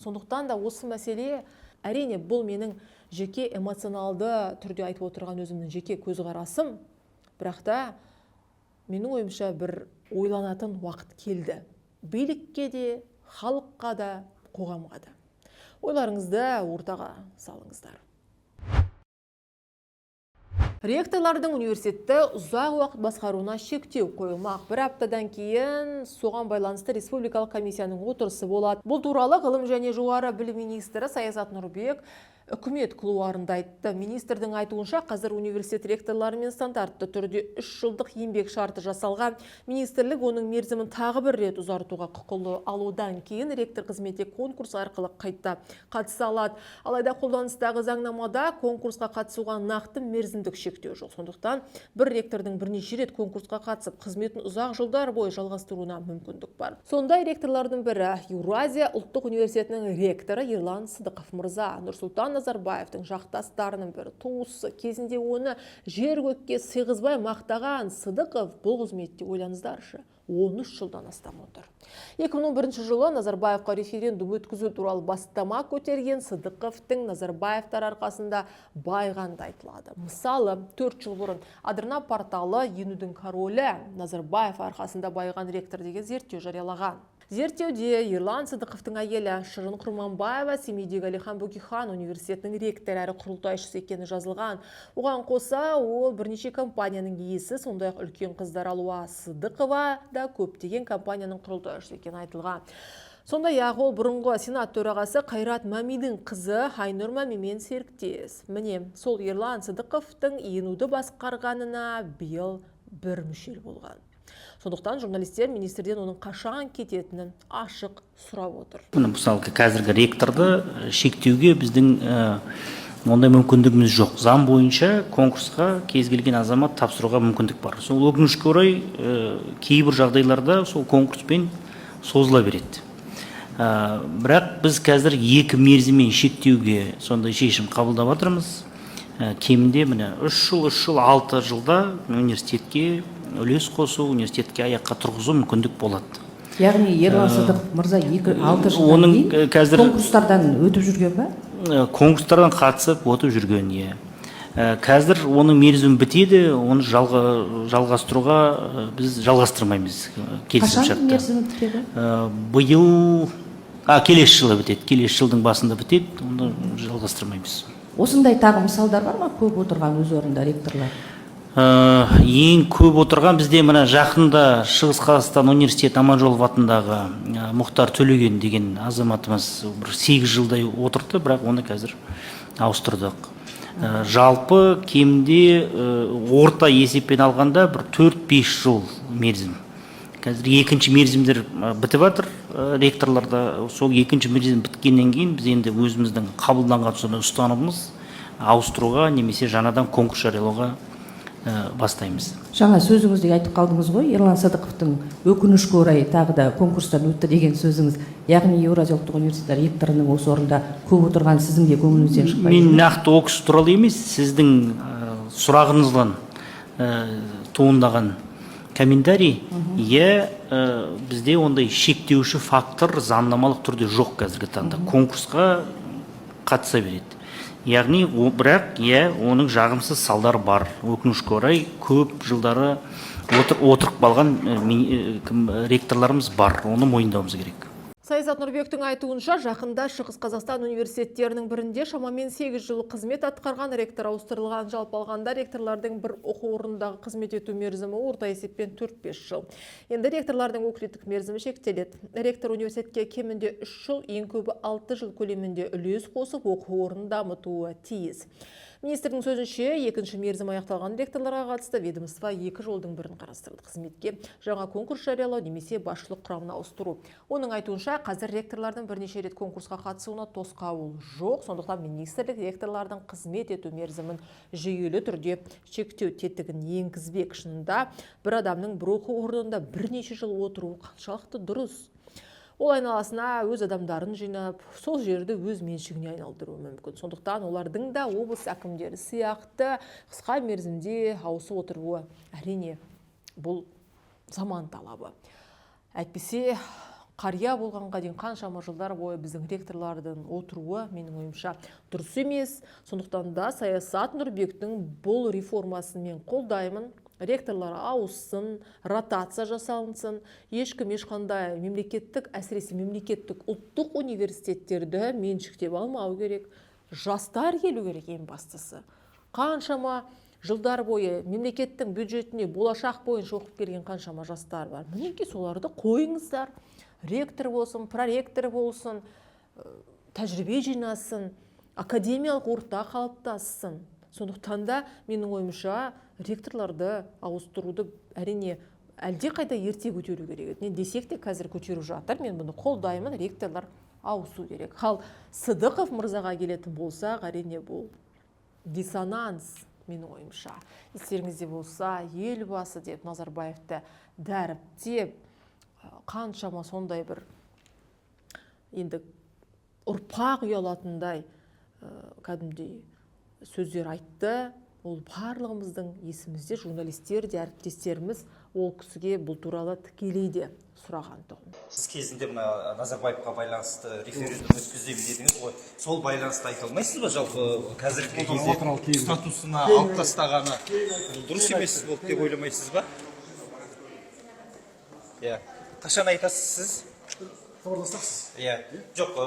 Speaker 1: Сондықтан да осы мәселе, әрине бұл менің жеке эмоционалды түрде айтып отырған өзімнің жеке көзқарасым, бірақ та менің ойымша бір ойланатын уақыт келді. Билікке де, халыққа да, қоғамға да. Ойларыңызды ортаға салыңыздар. Ректорлардың университетті ұзақ уақыт басқаруына шектеу қойылмақ. Бір аптадан кейін соған байланысты республикалық комиссияның отырысы болады. Бұл туралы ғылым және жоғары білім министрі Саясат Нұрбек үкімет кулуарында айтты. Министрдің айтуынша, қазір университет ректорларымен стандартты түрде 3 жылдық еңбек шарты жасалған. Министрлік оның мерзімін тағы бір рет ұзартуға құқылы. Ал одан кейін ректор қызметке конкурс арқылы қайта қатыса алады. Алайда қолданыстағы заңнамада конкурсқа қатысуға нақты мерзімдік шектеу жоқ. Сондықтан бір ректордың бірнеше рет конкурсқа қатысып, қызметін ұзақ жылдар бойы жалғастыруына мүмкіндік бар. Сондай ректорлардың бірі Еуразия ұлттық университетінің ректоры Ерлан Сыдықов мырза. Нұрсұлтан Назарбаевтың жақтастарының бірі, туысы, кезінде оны жер көкке сыйғызбай мақтаған Сыдықов бұл қызметте, ойлаңыздаршы, 13 жылдан астам отыр. 2011 жылы Назарбаевқа референдум өткізу туралы бастама көтерген Сыдықовтың Назарбаевтар арқасында байығаны айтылады. Мысалы, 4 жыл бұрын Адырна порталы «ЕНУ-дің королі Назарбаев арқасында байыған ректор» деген зерттеу жариялаған. Зерттеуде Ерлан Сыдықовтың әйелі Шырын Құрманбаева Семейдегі Әлихан Бөкейхан университетінің ректоры әрі құрылтайшысы екені жазылған. Оған қоса, ол бірнеше компанияның иесі, сондай-ақ үлкен қыздары Алуа Сыдықова да көптеген компанияның құрылтайшысы екені айтылған. Сондай-ақ ол бұрынғы сенат төрағасы Қайрат Мамидің қызы Айнұр Мамимен серіктес. Міне, сол Ерлан Сыдықовтың ЕНУ-ды басқарғанына биыл бір мүшел болған. Сондықтан журналистер министрден оның қашан кететінін ашық сұрап отыр.
Speaker 5: Міне, мысалы, қазіргі ректорды шектеуге біздің ондай мүмкіндігіміз жоқ. Заң бойынша конкурсқа кез келген азамат тапсыруға мүмкіндік бар. Сол, өкінішке орай, кейбір жағдайларда сол конкурспен созыла береді. Бірақ біз қазір екі мерзіммен шектеуге сондай шешім қабылдап жатырмыз. Кемінде, міне, 3 жыл, 3 жыл, 6 жылда университетке үлес қосу, университетке аяққа тұрғызу мүмкіндік болады.
Speaker 6: Яғни Ерлан Сыдықов мырза 2, 6 жылдан
Speaker 5: Оның
Speaker 6: кейін
Speaker 5: қазір
Speaker 6: конкурстардан өтіп жүрген ба?
Speaker 5: Конкурстардан қатысып өтіп жүрген, иә. Қазір оның мерзімі бітеді, оны жалғастыруға біз жалғастырмаймыз
Speaker 6: Қашан
Speaker 5: келісімшартты.
Speaker 6: мерзімі бітеді?
Speaker 5: Биыл, а, келесі жылы бітеді, келесі жылдың басында бітеді, оны жалғастырмаймыз.
Speaker 6: Осындай тағы мысалдар бар ма, көп отырған өз орнында ректорлар?
Speaker 5: Ең көп отырған бізде, мына, жақында Шығыс Қазақстан университеті Аманжолов атындағы Мұхтар Төлеген деген азаматымыз бір 8 жылдай отырды, бірақ оны қазір ауыстырдық. Жалпы кемінде, орта есеппен алғанда, бір 4-5 жыл мерзім. Қазір екінші мерзімдер бітіп жатыр ректорларда. Сол екінші мерзім біткеннен кейін біз енді өзіміздің қабылданған сондай ұстанымымыз: ауыстыруға немесе жаңадан конкурс жариялауға бастаймыз.
Speaker 6: Жаңа сөзіңізде айтып қалдыңыз ғой, Ерлан Сыдықовтың өкінішке орай тағы да конкурстан өтті деген сөзіңіз. Яғни Еуразия ұлттық университеті ректорының осы орында көп отырған сіздің де көңіліңізден шықпай
Speaker 5: Мен
Speaker 6: жүр ме?
Speaker 5: нақты ол кісі туралы емес, сіздің сұрағыңыздан туындаған комментарий, иә. Бізде ондай шектеуші фактор заңнамалық түрде жоқ. Қазіргі таңда конкурсқа қатыса береді, яғни бірақ, иә, оның жағымсыз салдары бар. Өкінішке орай, көп жылдары отырып қалған кім, ректорларымыз бар, оны мойындауымыз керек.
Speaker 1: Саясат Нұрбектің айтуынша, жақында Шығыс Қазақстан университеттерінің бірінде шамамен 8 жыл қызмет атқарған ректор ауыстырылған. Жалпы алғанда, ректорлардың бір оқу орнындағы қызмет ету мерзімі орта есеппен 4-5 жыл. Енді ректорлардың өкілеттік мерзімі шектеледі. Ректор университетке кемінде 3 жыл, ең көбі 6 жыл көлемінде үлес қосып, оқу орнын дамытуы тиіс. Министрдің сөзінше, екінші мерзім аяқталған ректорларға қатысты ведомство екі жолдың бірін қарастырды: қызметке жаңа конкурс жариялау немесе басшылық құрамын ауыстыру. Оның айтуынша, қазір ректорлардың бірнеше рет конкурсқа қатысуына тосқауыл жоқ, сондықтан министрлік ректорлардың қызмет ету мерзімін жүйелі түрде шектеу тетігін енгізбек. Шынында, бір адамның бір оқу орнында бірнеше жыл отыруы қаншалықты дұрыс? Ол айналасына өз адамдарын жинап, сол жерді өз меншігіне айналдыруы мүмкін. Сондықтан олардың да облыс әкімдері сияқты қысқа мерзімде ауысып отыруы, әрине, бұл заман талабы. Әйтпесе қария болғанға дейін қаншама жылдар бойы біздің ректорлардың отыруы, менің ойымша, дұрыс емес. Сондықтан да Саясат Нұрбектің бұл реформасын мен қолдаймын. Ректорлар ауыссын, ротация жасалынсын. Ешкім ешқандай мемлекеттік, әсіресе мемлекеттік ұлттық университеттерді меншіктеп алмау керек. Жастар келу керек ең бастысы. Қаншама жылдар бойы мемлекеттің бюджетіне болашақ бойынша оқып келген қаншама жастар бар. Мінекей, соларды қойыңыздар. Ректор болсын, проректор болсын, тәжірибе жинасын, академиялық орта қалыптассын. Сондықтан да, менің ойымша, ректорларды ауыстыруды, әрине, әлде қайда ерте көтеру керек еді. Не десек те, қазір көтеріп жатыр, мен бұны қолдаймын, ректорлар ауысу керек. Ал Сыдықов мырзаға келетін болсақ, әрине, бұл диссонанс, менің ойымша. Естеріңізде болса, Елбасы деп Назарбаевты дәріптеп, қаншама сондай бір енді ұрпақ ұялатындай Кәдімгідей сөздер айтты. Ол барлығымыздың есімізде, журналистер де, әріптестеріміз ол кісіге бұл туралы тікелей де сұраған тұғын.
Speaker 7: Сіз кезінде мына Назарбаевқа байланысты референдум өткіземін дедіңіз ғой, сол байланысты айта алмайсыз ба? Жалпы қазіргі кезде статусына алып тастағаны, бұл дұрыс емес болды деп ойламайсыз ба? Иә, қашан айтасыз сіз?
Speaker 8: Хабарласасыз.
Speaker 7: Иә, жоқ,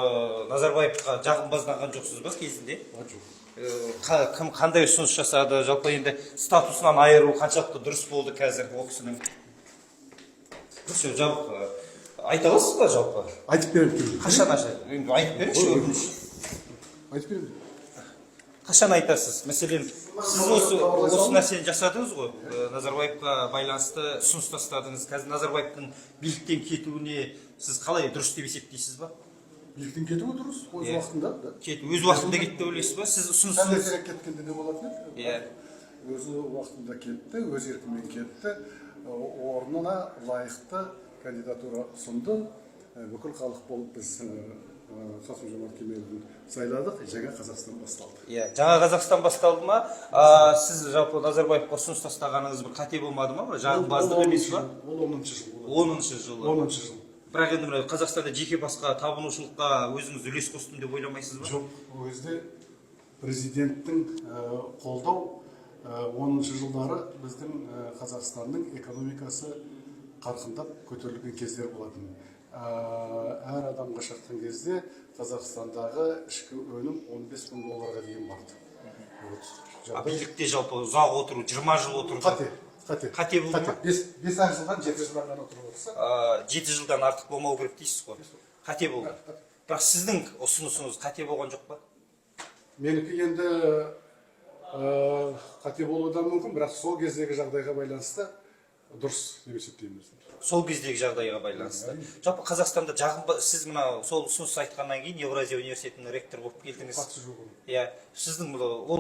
Speaker 7: Назарбаевқа жағымпазданған жоқсыз ба кезінде?
Speaker 8: Жоқ.
Speaker 7: Кім қандай ұсыныс жасады? Жалпы енді статусынан айыру қаншалықты дұрыс болды қазір ол кісінің? Все, жабық. Айта аласыз ба жалпы?
Speaker 8: Айтып беремін кейін.
Speaker 7: Қашан ашады енді, айтып беріңізші, өтініш.
Speaker 8: Айтып беремін.
Speaker 7: Қашан айтасыз? Мәселен, сіз осы нәрсені жасадыңыз ғой, Назарбаевқа байланысты ұсыныс тастадыңыз. Қазір Назарбаевтың биліктен кетуіне сіз қалай, дұрыс деп есептейсіз ба?
Speaker 8: Биліктен кетуі дұрыс өз уақытында да.
Speaker 7: Өз уақытында кетті деп ойлайсыз ба сіз
Speaker 8: Сәл
Speaker 7: ұсынысыңыз?
Speaker 8: ертерек кеткенде не болатын еді? Өзі уақытында кетті, өз еркімен кетті. Орнына лайықты кандидатура ұсынды. Бүкіл халық болып біз Қасым Жомарт Кемелұлын сайладық, жаңа Қазақстан басталды.
Speaker 7: Иә, жаңа Қазақстан басталды ма? Сіз жалпы Назарбаевқа ұсыныс тастағаныңыз бір қате болмады ма, бір жағымпаздық емес па?
Speaker 8: Ол 10-жылы болады.
Speaker 7: 10-жылы.
Speaker 8: 10-жылы.
Speaker 7: Бірақ енді мына Қазақстанда жеке басқа табынушылыққа өзіңіз үлес қостым деп ойламайсыз ба?
Speaker 8: Жоқ, ол кезде президенттің қолдау, 10-жылдары біздің Қазақстанның экономикасы қарқындап көтерілген кездер болатын. Әр адамға шаққан кезде Қазақстандағы ішкі өнім 15 мың долларға дейін барды. Вот.
Speaker 7: А билікте жалпы ұзақ отыру, 20 жыл отыру?
Speaker 8: Қате, қате.
Speaker 7: Қате болды ма?
Speaker 8: 5-ақ жылдан, 7 жылдан ғана отырып отырса.
Speaker 7: 7 жылдан артық болмау керек дейсіз ғой, қате болды. Бірақ сіздің ұсынысыңыз қате болған жоқ па?
Speaker 8: Менікі енді қате болуы да мүмкін, бірақ сол кездегі жағдайға байланысты дұрыс деп есептеймін өзім.
Speaker 7: Сол кездегі жағдайға байланысты. Жалпы Қазақстанда сіз мына сол ұсыныс айтқаннан кейін Еуразия университетінің ректоры болып келдіңіз.
Speaker 8: Қатысы жоқ оның.
Speaker 7: Иә, сіздің бұл ол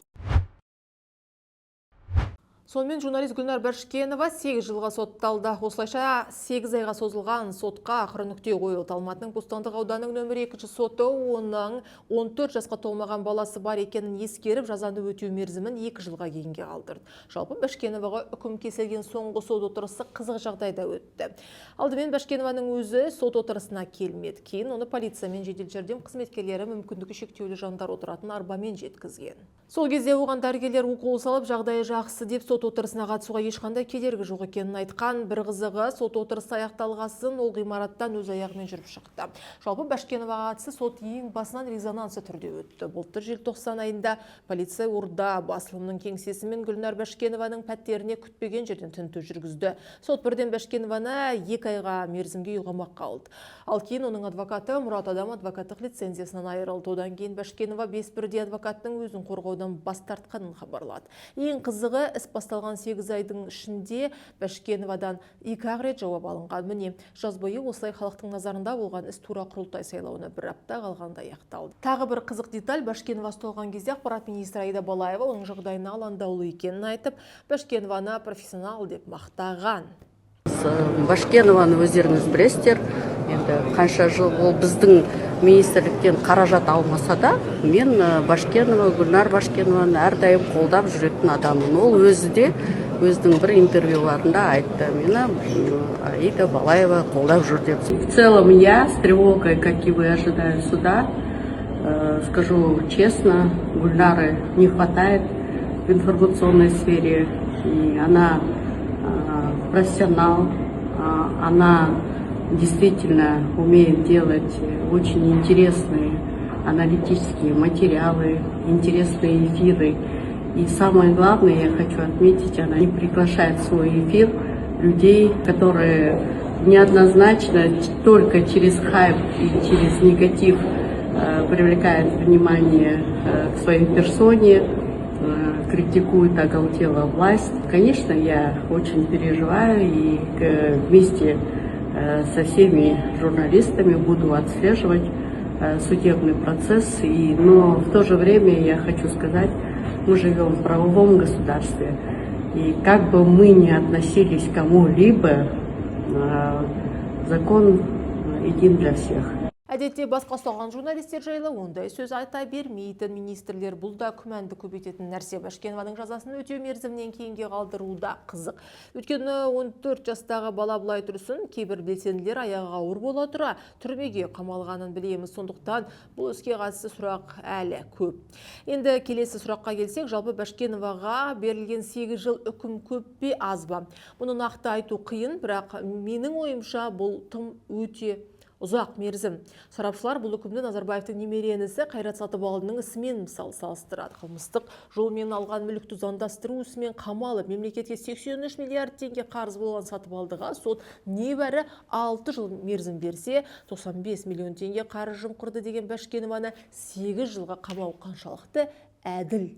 Speaker 1: Сонымен, журналист Гүлнар Бәшкенова 8 жылға сотталды. Осылайша 8 айға созылған сотқа ақыры нүкте қойылды. Алматының Бостандық ауданының нөмірі екінші соты оның 14 жасқа толмаған баласы бар екенін ескеріп, жазаны өтеу мерзімін 2 жылға кейінге қалдырды. Жалпы Бәшкеноваға үкім кесілген соңғы сот отырысы қызық жағдайда өтті. Алдымен Бәшкенованың өзі сот отырысына келмеді. Кейін оны полиция мен жедел жәрдем қызметкерлері мүмкіндігі шектеулі жандар отыратын арбамен жеткізген. Сол кезде оған дәрігерлер укол салып, жағдайы жақсы деп, сот отырысына қатысуға ешқандай кедергі жоқ екенін айтқан. Бір қызығы, сот отырысы аяқталғасын ол ғимараттан өз аяғымен жүріп шықты. Жалпы Бәшкеноваға қатысты сот ең басынан резонансты түрде өтті. Былтыр желтоқсан айында полиция Орда басылымының кеңсесі мен Гүлнар Бәшкенованың пәтеріне күтпеген жерден тінту жүргізді. Сот бірден Бәшкенованы 2 айға мерзімге үйқамаққа алды. Ал кейін оның адвокаты Мұрат Адам адвокаттық лицензиясынан айырылды. Одан кейін Бәшкенова бес бірдей адвокаттың өзін қорғаудан бас тартқанын хабарлады. Ең қызығы, іс басталған 8 айдың ішінде Бәшкеновадан екі-ақ рет жауап алынған. Міне, жаз бойы осылай халықтың назарында болған іс тура құрылтай сайлауына бір апта қалғанда аяқталды. Тағы бір қызық деталь: Бәшкенова ұсталған кезде ақпарат министрі Аида Балаева оның жағдайына алаңдаулы екенін айтып, Бәшкенованы профессионал деп мақтаған.
Speaker 9: Башкенованы өздеріңіз білесіздер енді, қанша жыл ол біздің министрліктен қаражат алмаса да, мен Башкенова, Гүлнар Башкенованы әрдайым қолдап жүретін адаммын. Ол өзі де өзінің бір интервьюларында айтты: «Мені Аида Балаева қолдап жүр», — деп. В целом я с тревогой, как и вы, ожидаю суда. Скажу честно, Гульнары не хватает в информационной сфере, и она профессионал, она действительно умеет делать очень интересные аналитические материалы, интересные эфиры. И самое главное, я хочу отметить, она не приглашает в свой эфир людей, которые неоднозначно только через хайп и через негатив привлекают внимание к своей персоне, критикуют оголтело власть. Конечно, я очень переживаю и вместе со всеми журналистами буду отслеживать судебный процесс. Но в то же время я хочу сказать, мы живем в правовом государстве. И как бы мы ни относились к кому-либо, закон един для всех.
Speaker 1: Әдетте басқа ұсталған журналистер жайлы ондай сөз айта бермейтін министрлер. Бұл да күмәнді көбейтетін нәрсе. Бәшкенованың жазасын өтеу мерзімінен кейінге қалдыру да қызық. Өйткені 14 жастағы бала былай тұрсын, кейбір белсенділер аяғы ауыр бола тұра түрмеге қамалғанын білеміз. Сондықтан бұл іске қатысты сұрақ әлі көп. Енді келесі сұраққа келсек, жалпы Бәшкеноваға берілген 8 жыл үкім көп пе, аз ба? Мұны нақты айту қиын, бірақ менің ойымша, бұл тым өте ұзақ мерзім. Сарапшылар бұл үкімді Назарбаевтың немере інісі Қайрат Сатыбалдының ісімен мысал салыстырады. Қылмыстық жолмен алған мүлікті заңдастыру ісімен қамалып, мемлекетке 83 миллиард теңге қарыз болған Сатыбалдыға сот небәрі 6 жыл мерзім берсе, 95 миллион теңге қарыз жымқырды деген Бәшкенованы 8 жылға қамау қаншалықты әділ?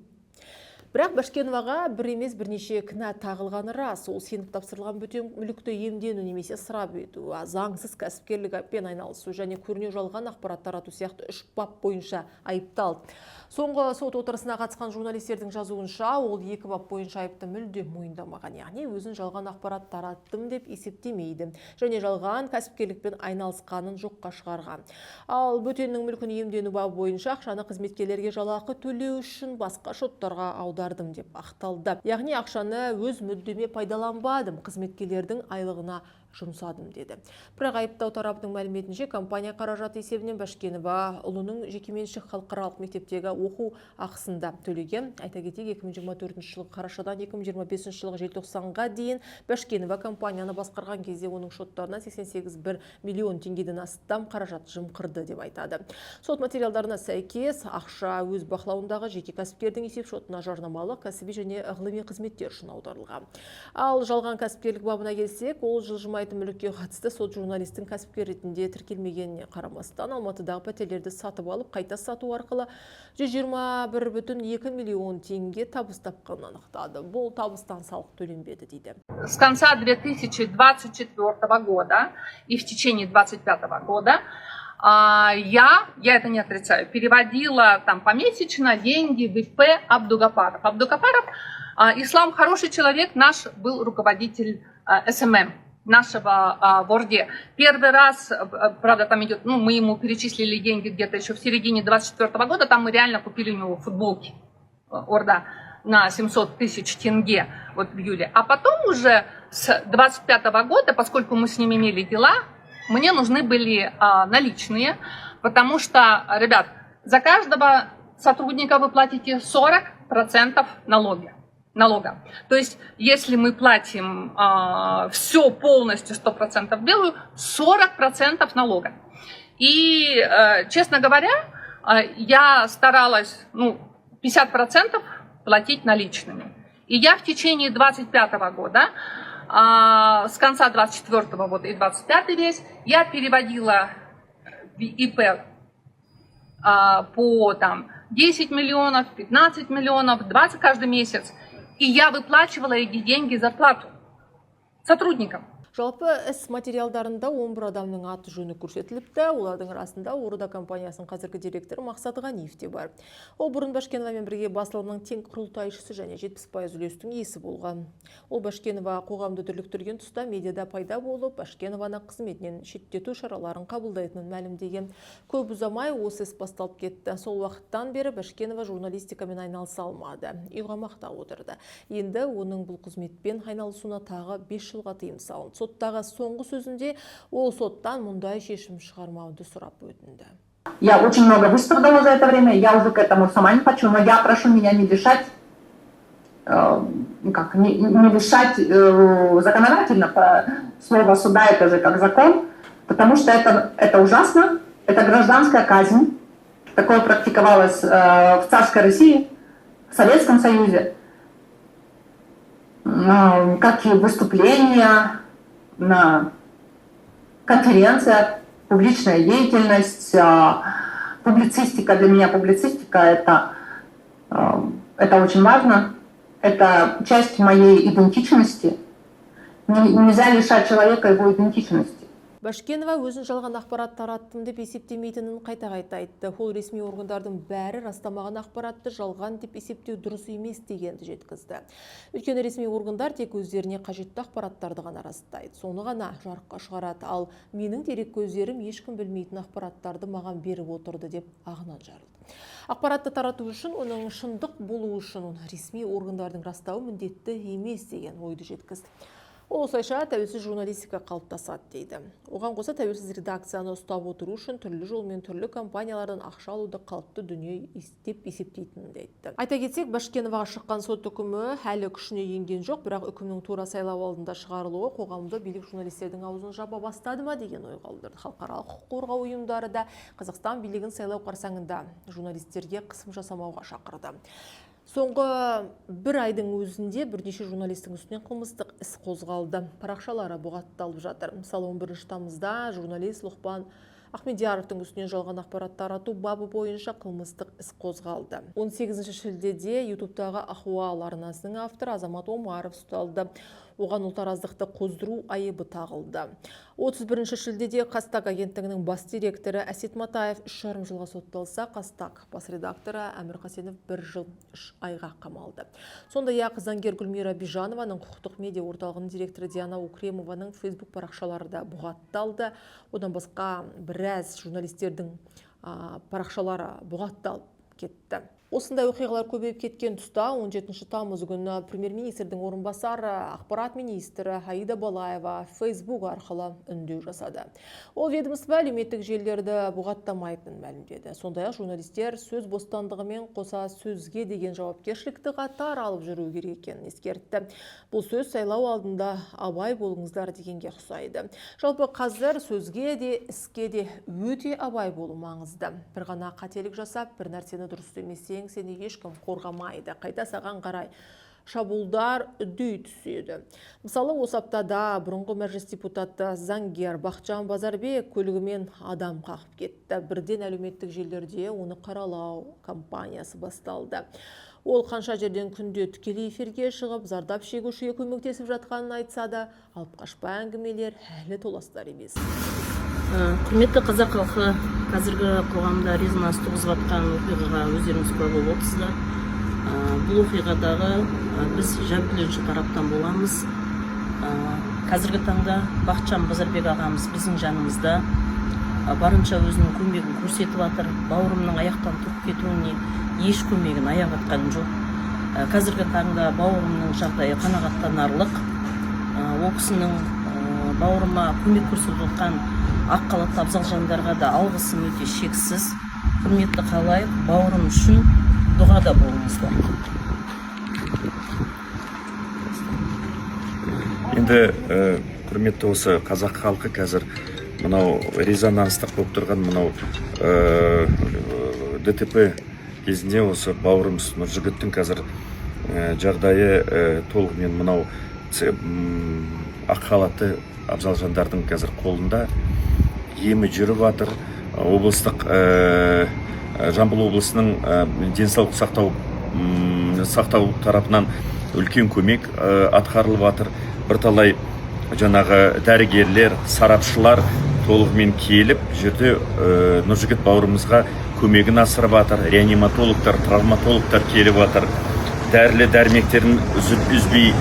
Speaker 1: Бірақ Бәшкеноваға бір емес, бірнеше кінә тағылғаны рас. Ол сеніп тапсырылған бөтен мүлікті иемдену немесе ысырап ету, заңсыз кәсіпкерлікпен айналысу және көрнеу жалған ақпарат тарату сияқты үш бап бойынша айыпталды. Соңғы сот отырысына қатысқан журналистердің жазуынша, ол екі бап бойынша айыпты мүлде мойындамаған, яғни өзін жалған ақпарат тараттым деп есептемейді және жалған кәсіпкерлікпен айналысқанын жоққа шығарған. Ал бөтеннің мүлкін иемдену бабы бойынша ақшаны қызметкерлерге жалақы төлеу үшін басқа шоттарға аудардым деп ақталды. Яғни ақшаны өз мүддеме пайдаланбадым, қызметкерлердің айлығына жұмсадым деді. Бірақ айыптау тарапының мәліметінше, компания қаражаты есебінен Бәшкенова ұлының жекеменшік халықаралық мектептегі оқу ақысын да төлеген. Айта кетейік, 2024 жылғы қарашадан 2025 жылғы желтоқсанға дейін Бәшкенова компанияны басқарған кезде оның шоттарына 88,1 миллион теңгеден астам қаражат жымқырды деп айтады. Сот материалдарына сәйкес, ақша өз бақылауындағы жеке кәсіпкердің есеп шотына жарнамалық, кәсіби және ғылыми қызметтер үшін аударылған. Ал жалған кәсіпкерлік бабына келсек, ол жылжымайтын мүлікке қатысты сот журналистің кәсіпкер ретінде тіркелмегеніне қарамастан Алматыдағы пәтерлерді сатып алып, қайта сату арқылы 121,2 миллион теңге табыс тапқанын анықтады. Бұл табыстан салық төленбеді дейді.
Speaker 10: С конца 2024 года и в течение 2025 года я это не отрицаю, переводила там помесячно деньги в ИП Абдугапаров. Абдугапаров, Ислам, хороший человек, наш был руководитель СММ нашего в Орде. Первый раз, правда, там идет, ну, мы ему перечислили деньги где-то еще в середине 24 года, там мы реально купили у него футболки Орда на 700 тысяч тенге вот в июле. А потом уже с 25 года, поскольку мы с ними имели дела, мне нужны были наличные, потому что, ребят, за каждого сотрудника вы платите 40% налога. То есть, если мы платим все полностью 100% белую, 40% налога. И, честно говоря, я старалась, ну, 50% платить наличными. И я в течение 25 года, с конца 24 вот и 25 весь, я переводила в ИП по там 10 миллионов, 15 миллионов, 20 каждый месяц. И я выплачивала эти деньги зарплату сотрудникам.
Speaker 1: Жалпы іс материалдарында 11 адамның аты жөні көрсетіліпті. Олардың арасында Орда компаниясының қазіргі директоры Мақсат Ғаниев те бар. Ол бұрын Бәшкеновамен бірге басылымның тең құрылтайшысы және 70% үлестің иесі болған. Ол Бәшкенова қоғамды дүрліктірген тұста медиада пайда болып, Бәшкенованы қызметінен шеттету шараларын қабылдайтынын мәлімдеген. Көп ұзамай осы іс басталып кетті. Сол уақыттан бері Бәшкенова журналистикамен айналыса алмады. Үй қамақта отырды. Енді оның бұл қызметпен айналысуына тағы 5 жылға тыйым салынды. Соттағы соңғы сөзінде ол соттан мұндай шешім шығармауды сұрап өтінді.
Speaker 11: Я очень много выстрадала за это время, я уже к этому сама не хочу, но я прошу меня не лишать, ну как, не лишать законодательно, по слово суда это же как закон, потому что это ужасно, это гражданская казнь, такое практиковалось в царской России, в Советском Союзе, как и выступления на конференциях, публичная деятельность, публицистика. Для меня публицистика это очень важно, это часть моей идентичности. Нельзя лишать человека его идентичности.
Speaker 1: Башкенова өзін жалған ақпарат тараттым деп есептемейтінін қайта-қайта айтты. Ол ресми органдардың бәрі растамаған ақпаратты жалған деп есептеу дұрыс емес дегенді жеткізді. Өйткені ресми органдар тек өздеріне қажетті ақпараттарды ғана растайды, соны ғана жарыққа шығарады. Ал менің дереккөздерім ешкім білмейтін ақпараттарды маған беріп отырды деп ағынан жарылды. Ақпаратты тарату үшін, оның шындық болуы үшін оны ресми органдардың растауы міндетті емес деген ойды жеткізді. Ол осылайша тәуелсіз журналистика қалыптасады дейді. Оған қоса тәуелсіз редакцияны ұстап отыру үшін түрлі жолмен түрлі компаниялардан ақша алуды қалыпты дүние деп есептейтінін де айтты. Айта кетсек, Башкеноваға шыққан сот үкімі әлі күшіне енген жоқ, бірақ үкімнің тура сайлау алдында шығарылуы қоғамды билік журналистердің аузын жаба бастады ма деген ой қалдырды. Халықаралық құқық қорғау ұйымдары да Қазақстан билігін сайлау қарсаңында журналистерге қысым жасамауға шақырды. Соңғы бір айдың өзінде бірнеше журналистің үстінен қылмыстық іс қозғалды. Парақшалары бұғатталып жатыр. Мысалы, 11 тамызда журналист Лұқпан Ахмедияровтың үстінен жалған ақпарат тарату бабы бойынша қылмыстық іс қозғалды. 18 шілдеде Ютубтағы Ахуал арнасының авторы Азамат Омаров ұсталды. Оған ұлтараздықты қоздыру айыбы тағылды. 31 шілдеде Қазтаг агенттігінің бас директоры Әсет Матаев 3,5 жылға сотталса, Қазтаг бас редакторы Әмір Қасенов 1 жыл 3 айға қамалды. Сондай-ақ заңгер Гүлмира Бижанованың, құқықтық медиа орталығының директоры Диана Укремованың Facebook парақшалары да бұғатталды. Одан басқа біраз журналистердің парақшалары бұғатталып кетті. Осындай оқиғалар көбейіп кеткен тұста 17 тамыз күні премьер-министрдің орынбасары, ақпарат министрі Аида Балаева Facebook арқылы үндеу жасады. Ол ведомство әлеуметтік желілерді бұғаттамайтынын мәлімдеді. Сондай-ақ журналистер сөз бостандығымен қоса сөзге деген жауапкершілікті қатар алып жүру керек екенін ескертті. Бұл сөз сайлау алдында абай болыңыздар дегенге ұқсайды. Жалпы қазір сөзге де, іске де өте абай болу маңызды. Бір ғана қателік жасап, бір нәрсені дұрыс істемесең, сені ешкім қорғамайды. Қайта саған қарай шабуылдар үдей түседі. Мысалы, осы аптада бұрынғы мәжіліс депутаты заңгер Бақытжан Базарбек көлігімен адам қағып кетті. Бірден әлеуметтік желілерде оны қаралау кампаниясы басталды. Ол қанша жерден күнде тікелей эфирге шығып, зардап шегушіге көмектесіп жатқанын айтса да, алып қашпа әңгімелер әлі толастар емес.
Speaker 12: Құрметті қазақ халқы, қазіргі қоғамда резонанс туғызып жатқан оқиғаға өздеріңіз куә болып отырсыздар. Бұл оқиғадағы біз жәбірленуші тараптан боламыз. Қазіргі таңда Бақытжан Базарбек ағамыз біздің жанымызда, барынша өзінің көмегін көрсетіп жатыр. Бауырымның аяқтан тұрып кетуіне еш көмегін аяп жатқан жоқ. Қазіргі таңда бауырымның жағдайы қанағаттанарлық. Ол кісінің бауырыма көмек көрсетіп жатқан ақ халатты абзал жандарға да алғысым өте шексіз. Құрметті халайық, бауырым үшін дұғада болыңыздар.
Speaker 13: Енді құрметті осы қазақ халқы, қазір мынау резонанстық болып тұрған мынау ДТП кезінде осы бауырымыз Нұржігіттің қазір жағдайы толығымен мынау ақ халатты абзал жандардың қазір қолында, емі жүріп жатыр. Облыстық Жамбыл облысының денсаулық сақтау тарапынан үлкен көмек атқарылып жатыр. Бірталай жаңағы дәрігерлер, сарапшылар толығымен келіп жерде Нұржігіт бауырымызға көмегін асырып жатыр. Реаниматологтар, травматологтар келіп жатыр. Дәрілі дәрмектерін үзбей,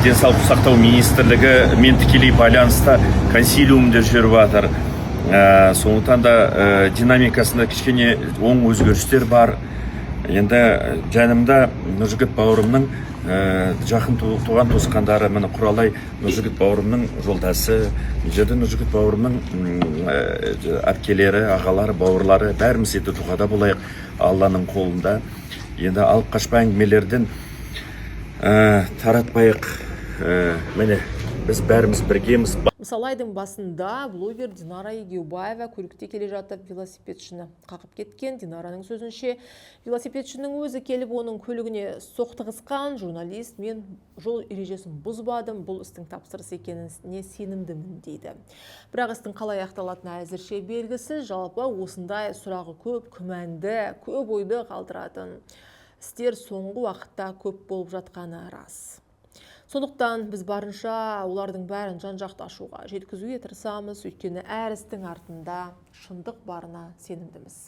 Speaker 13: денсаулық сақтау министрлігі мен тікелей байланыста консилиумда жүріп жатыр. Сондықтан да динамикасында кішкене оң өзгерістер бар. Енді жанымда Нұржігіт бауырымның жақын туған туысқандары, міне Құралай Нұржігіт бауырымның жолдасы, мына жерде Нұржігіт бауырымның әпкелері, ағалары, бауырлары, бәріміз енді дұғада болайық, Алланың қолында. Енді алып қашпа әңгімелерден таратпайық. Міне біз бәріміз біргеміз.
Speaker 1: Мысалы, айдың басында блогер Динара Егеубаева көлікте келе жатып велосипедшіні қағып кеткен. Динараның сөзінше, велосипедшінің өзі келіп оның көлігіне соқтығысқан. Журналист мен жол ережесін бұзбадым, бұл істің тапсырыс екеніне сенімдімін дейді. Бірақ істің қалай аяқталатыны әзірше белгісіз. Жалпы осындай сұрағы көп, күмәнді, көп ойды қалдыратын істер соңғы уақытта көп болып жатқаны рас. Сондықтан біз барынша олардың бәрін жан-жақты ашуға, жеткізуге тырысамыз, өйткені әр істің артында шындық барына сенімдіміз.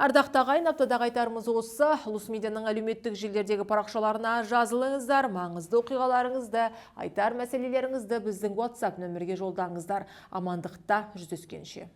Speaker 1: Ардақты ағайын, аптадағы айтарымыз осы. Ұлыс медианың әлеуметтік желілердегі парақшаларына жазылыңыздар, маңызды оқиғаларыңызды, айтар мәселелеріңізді біздің WhatsApp нөмірге жолдаңыздар. Амандықта жүздескенше.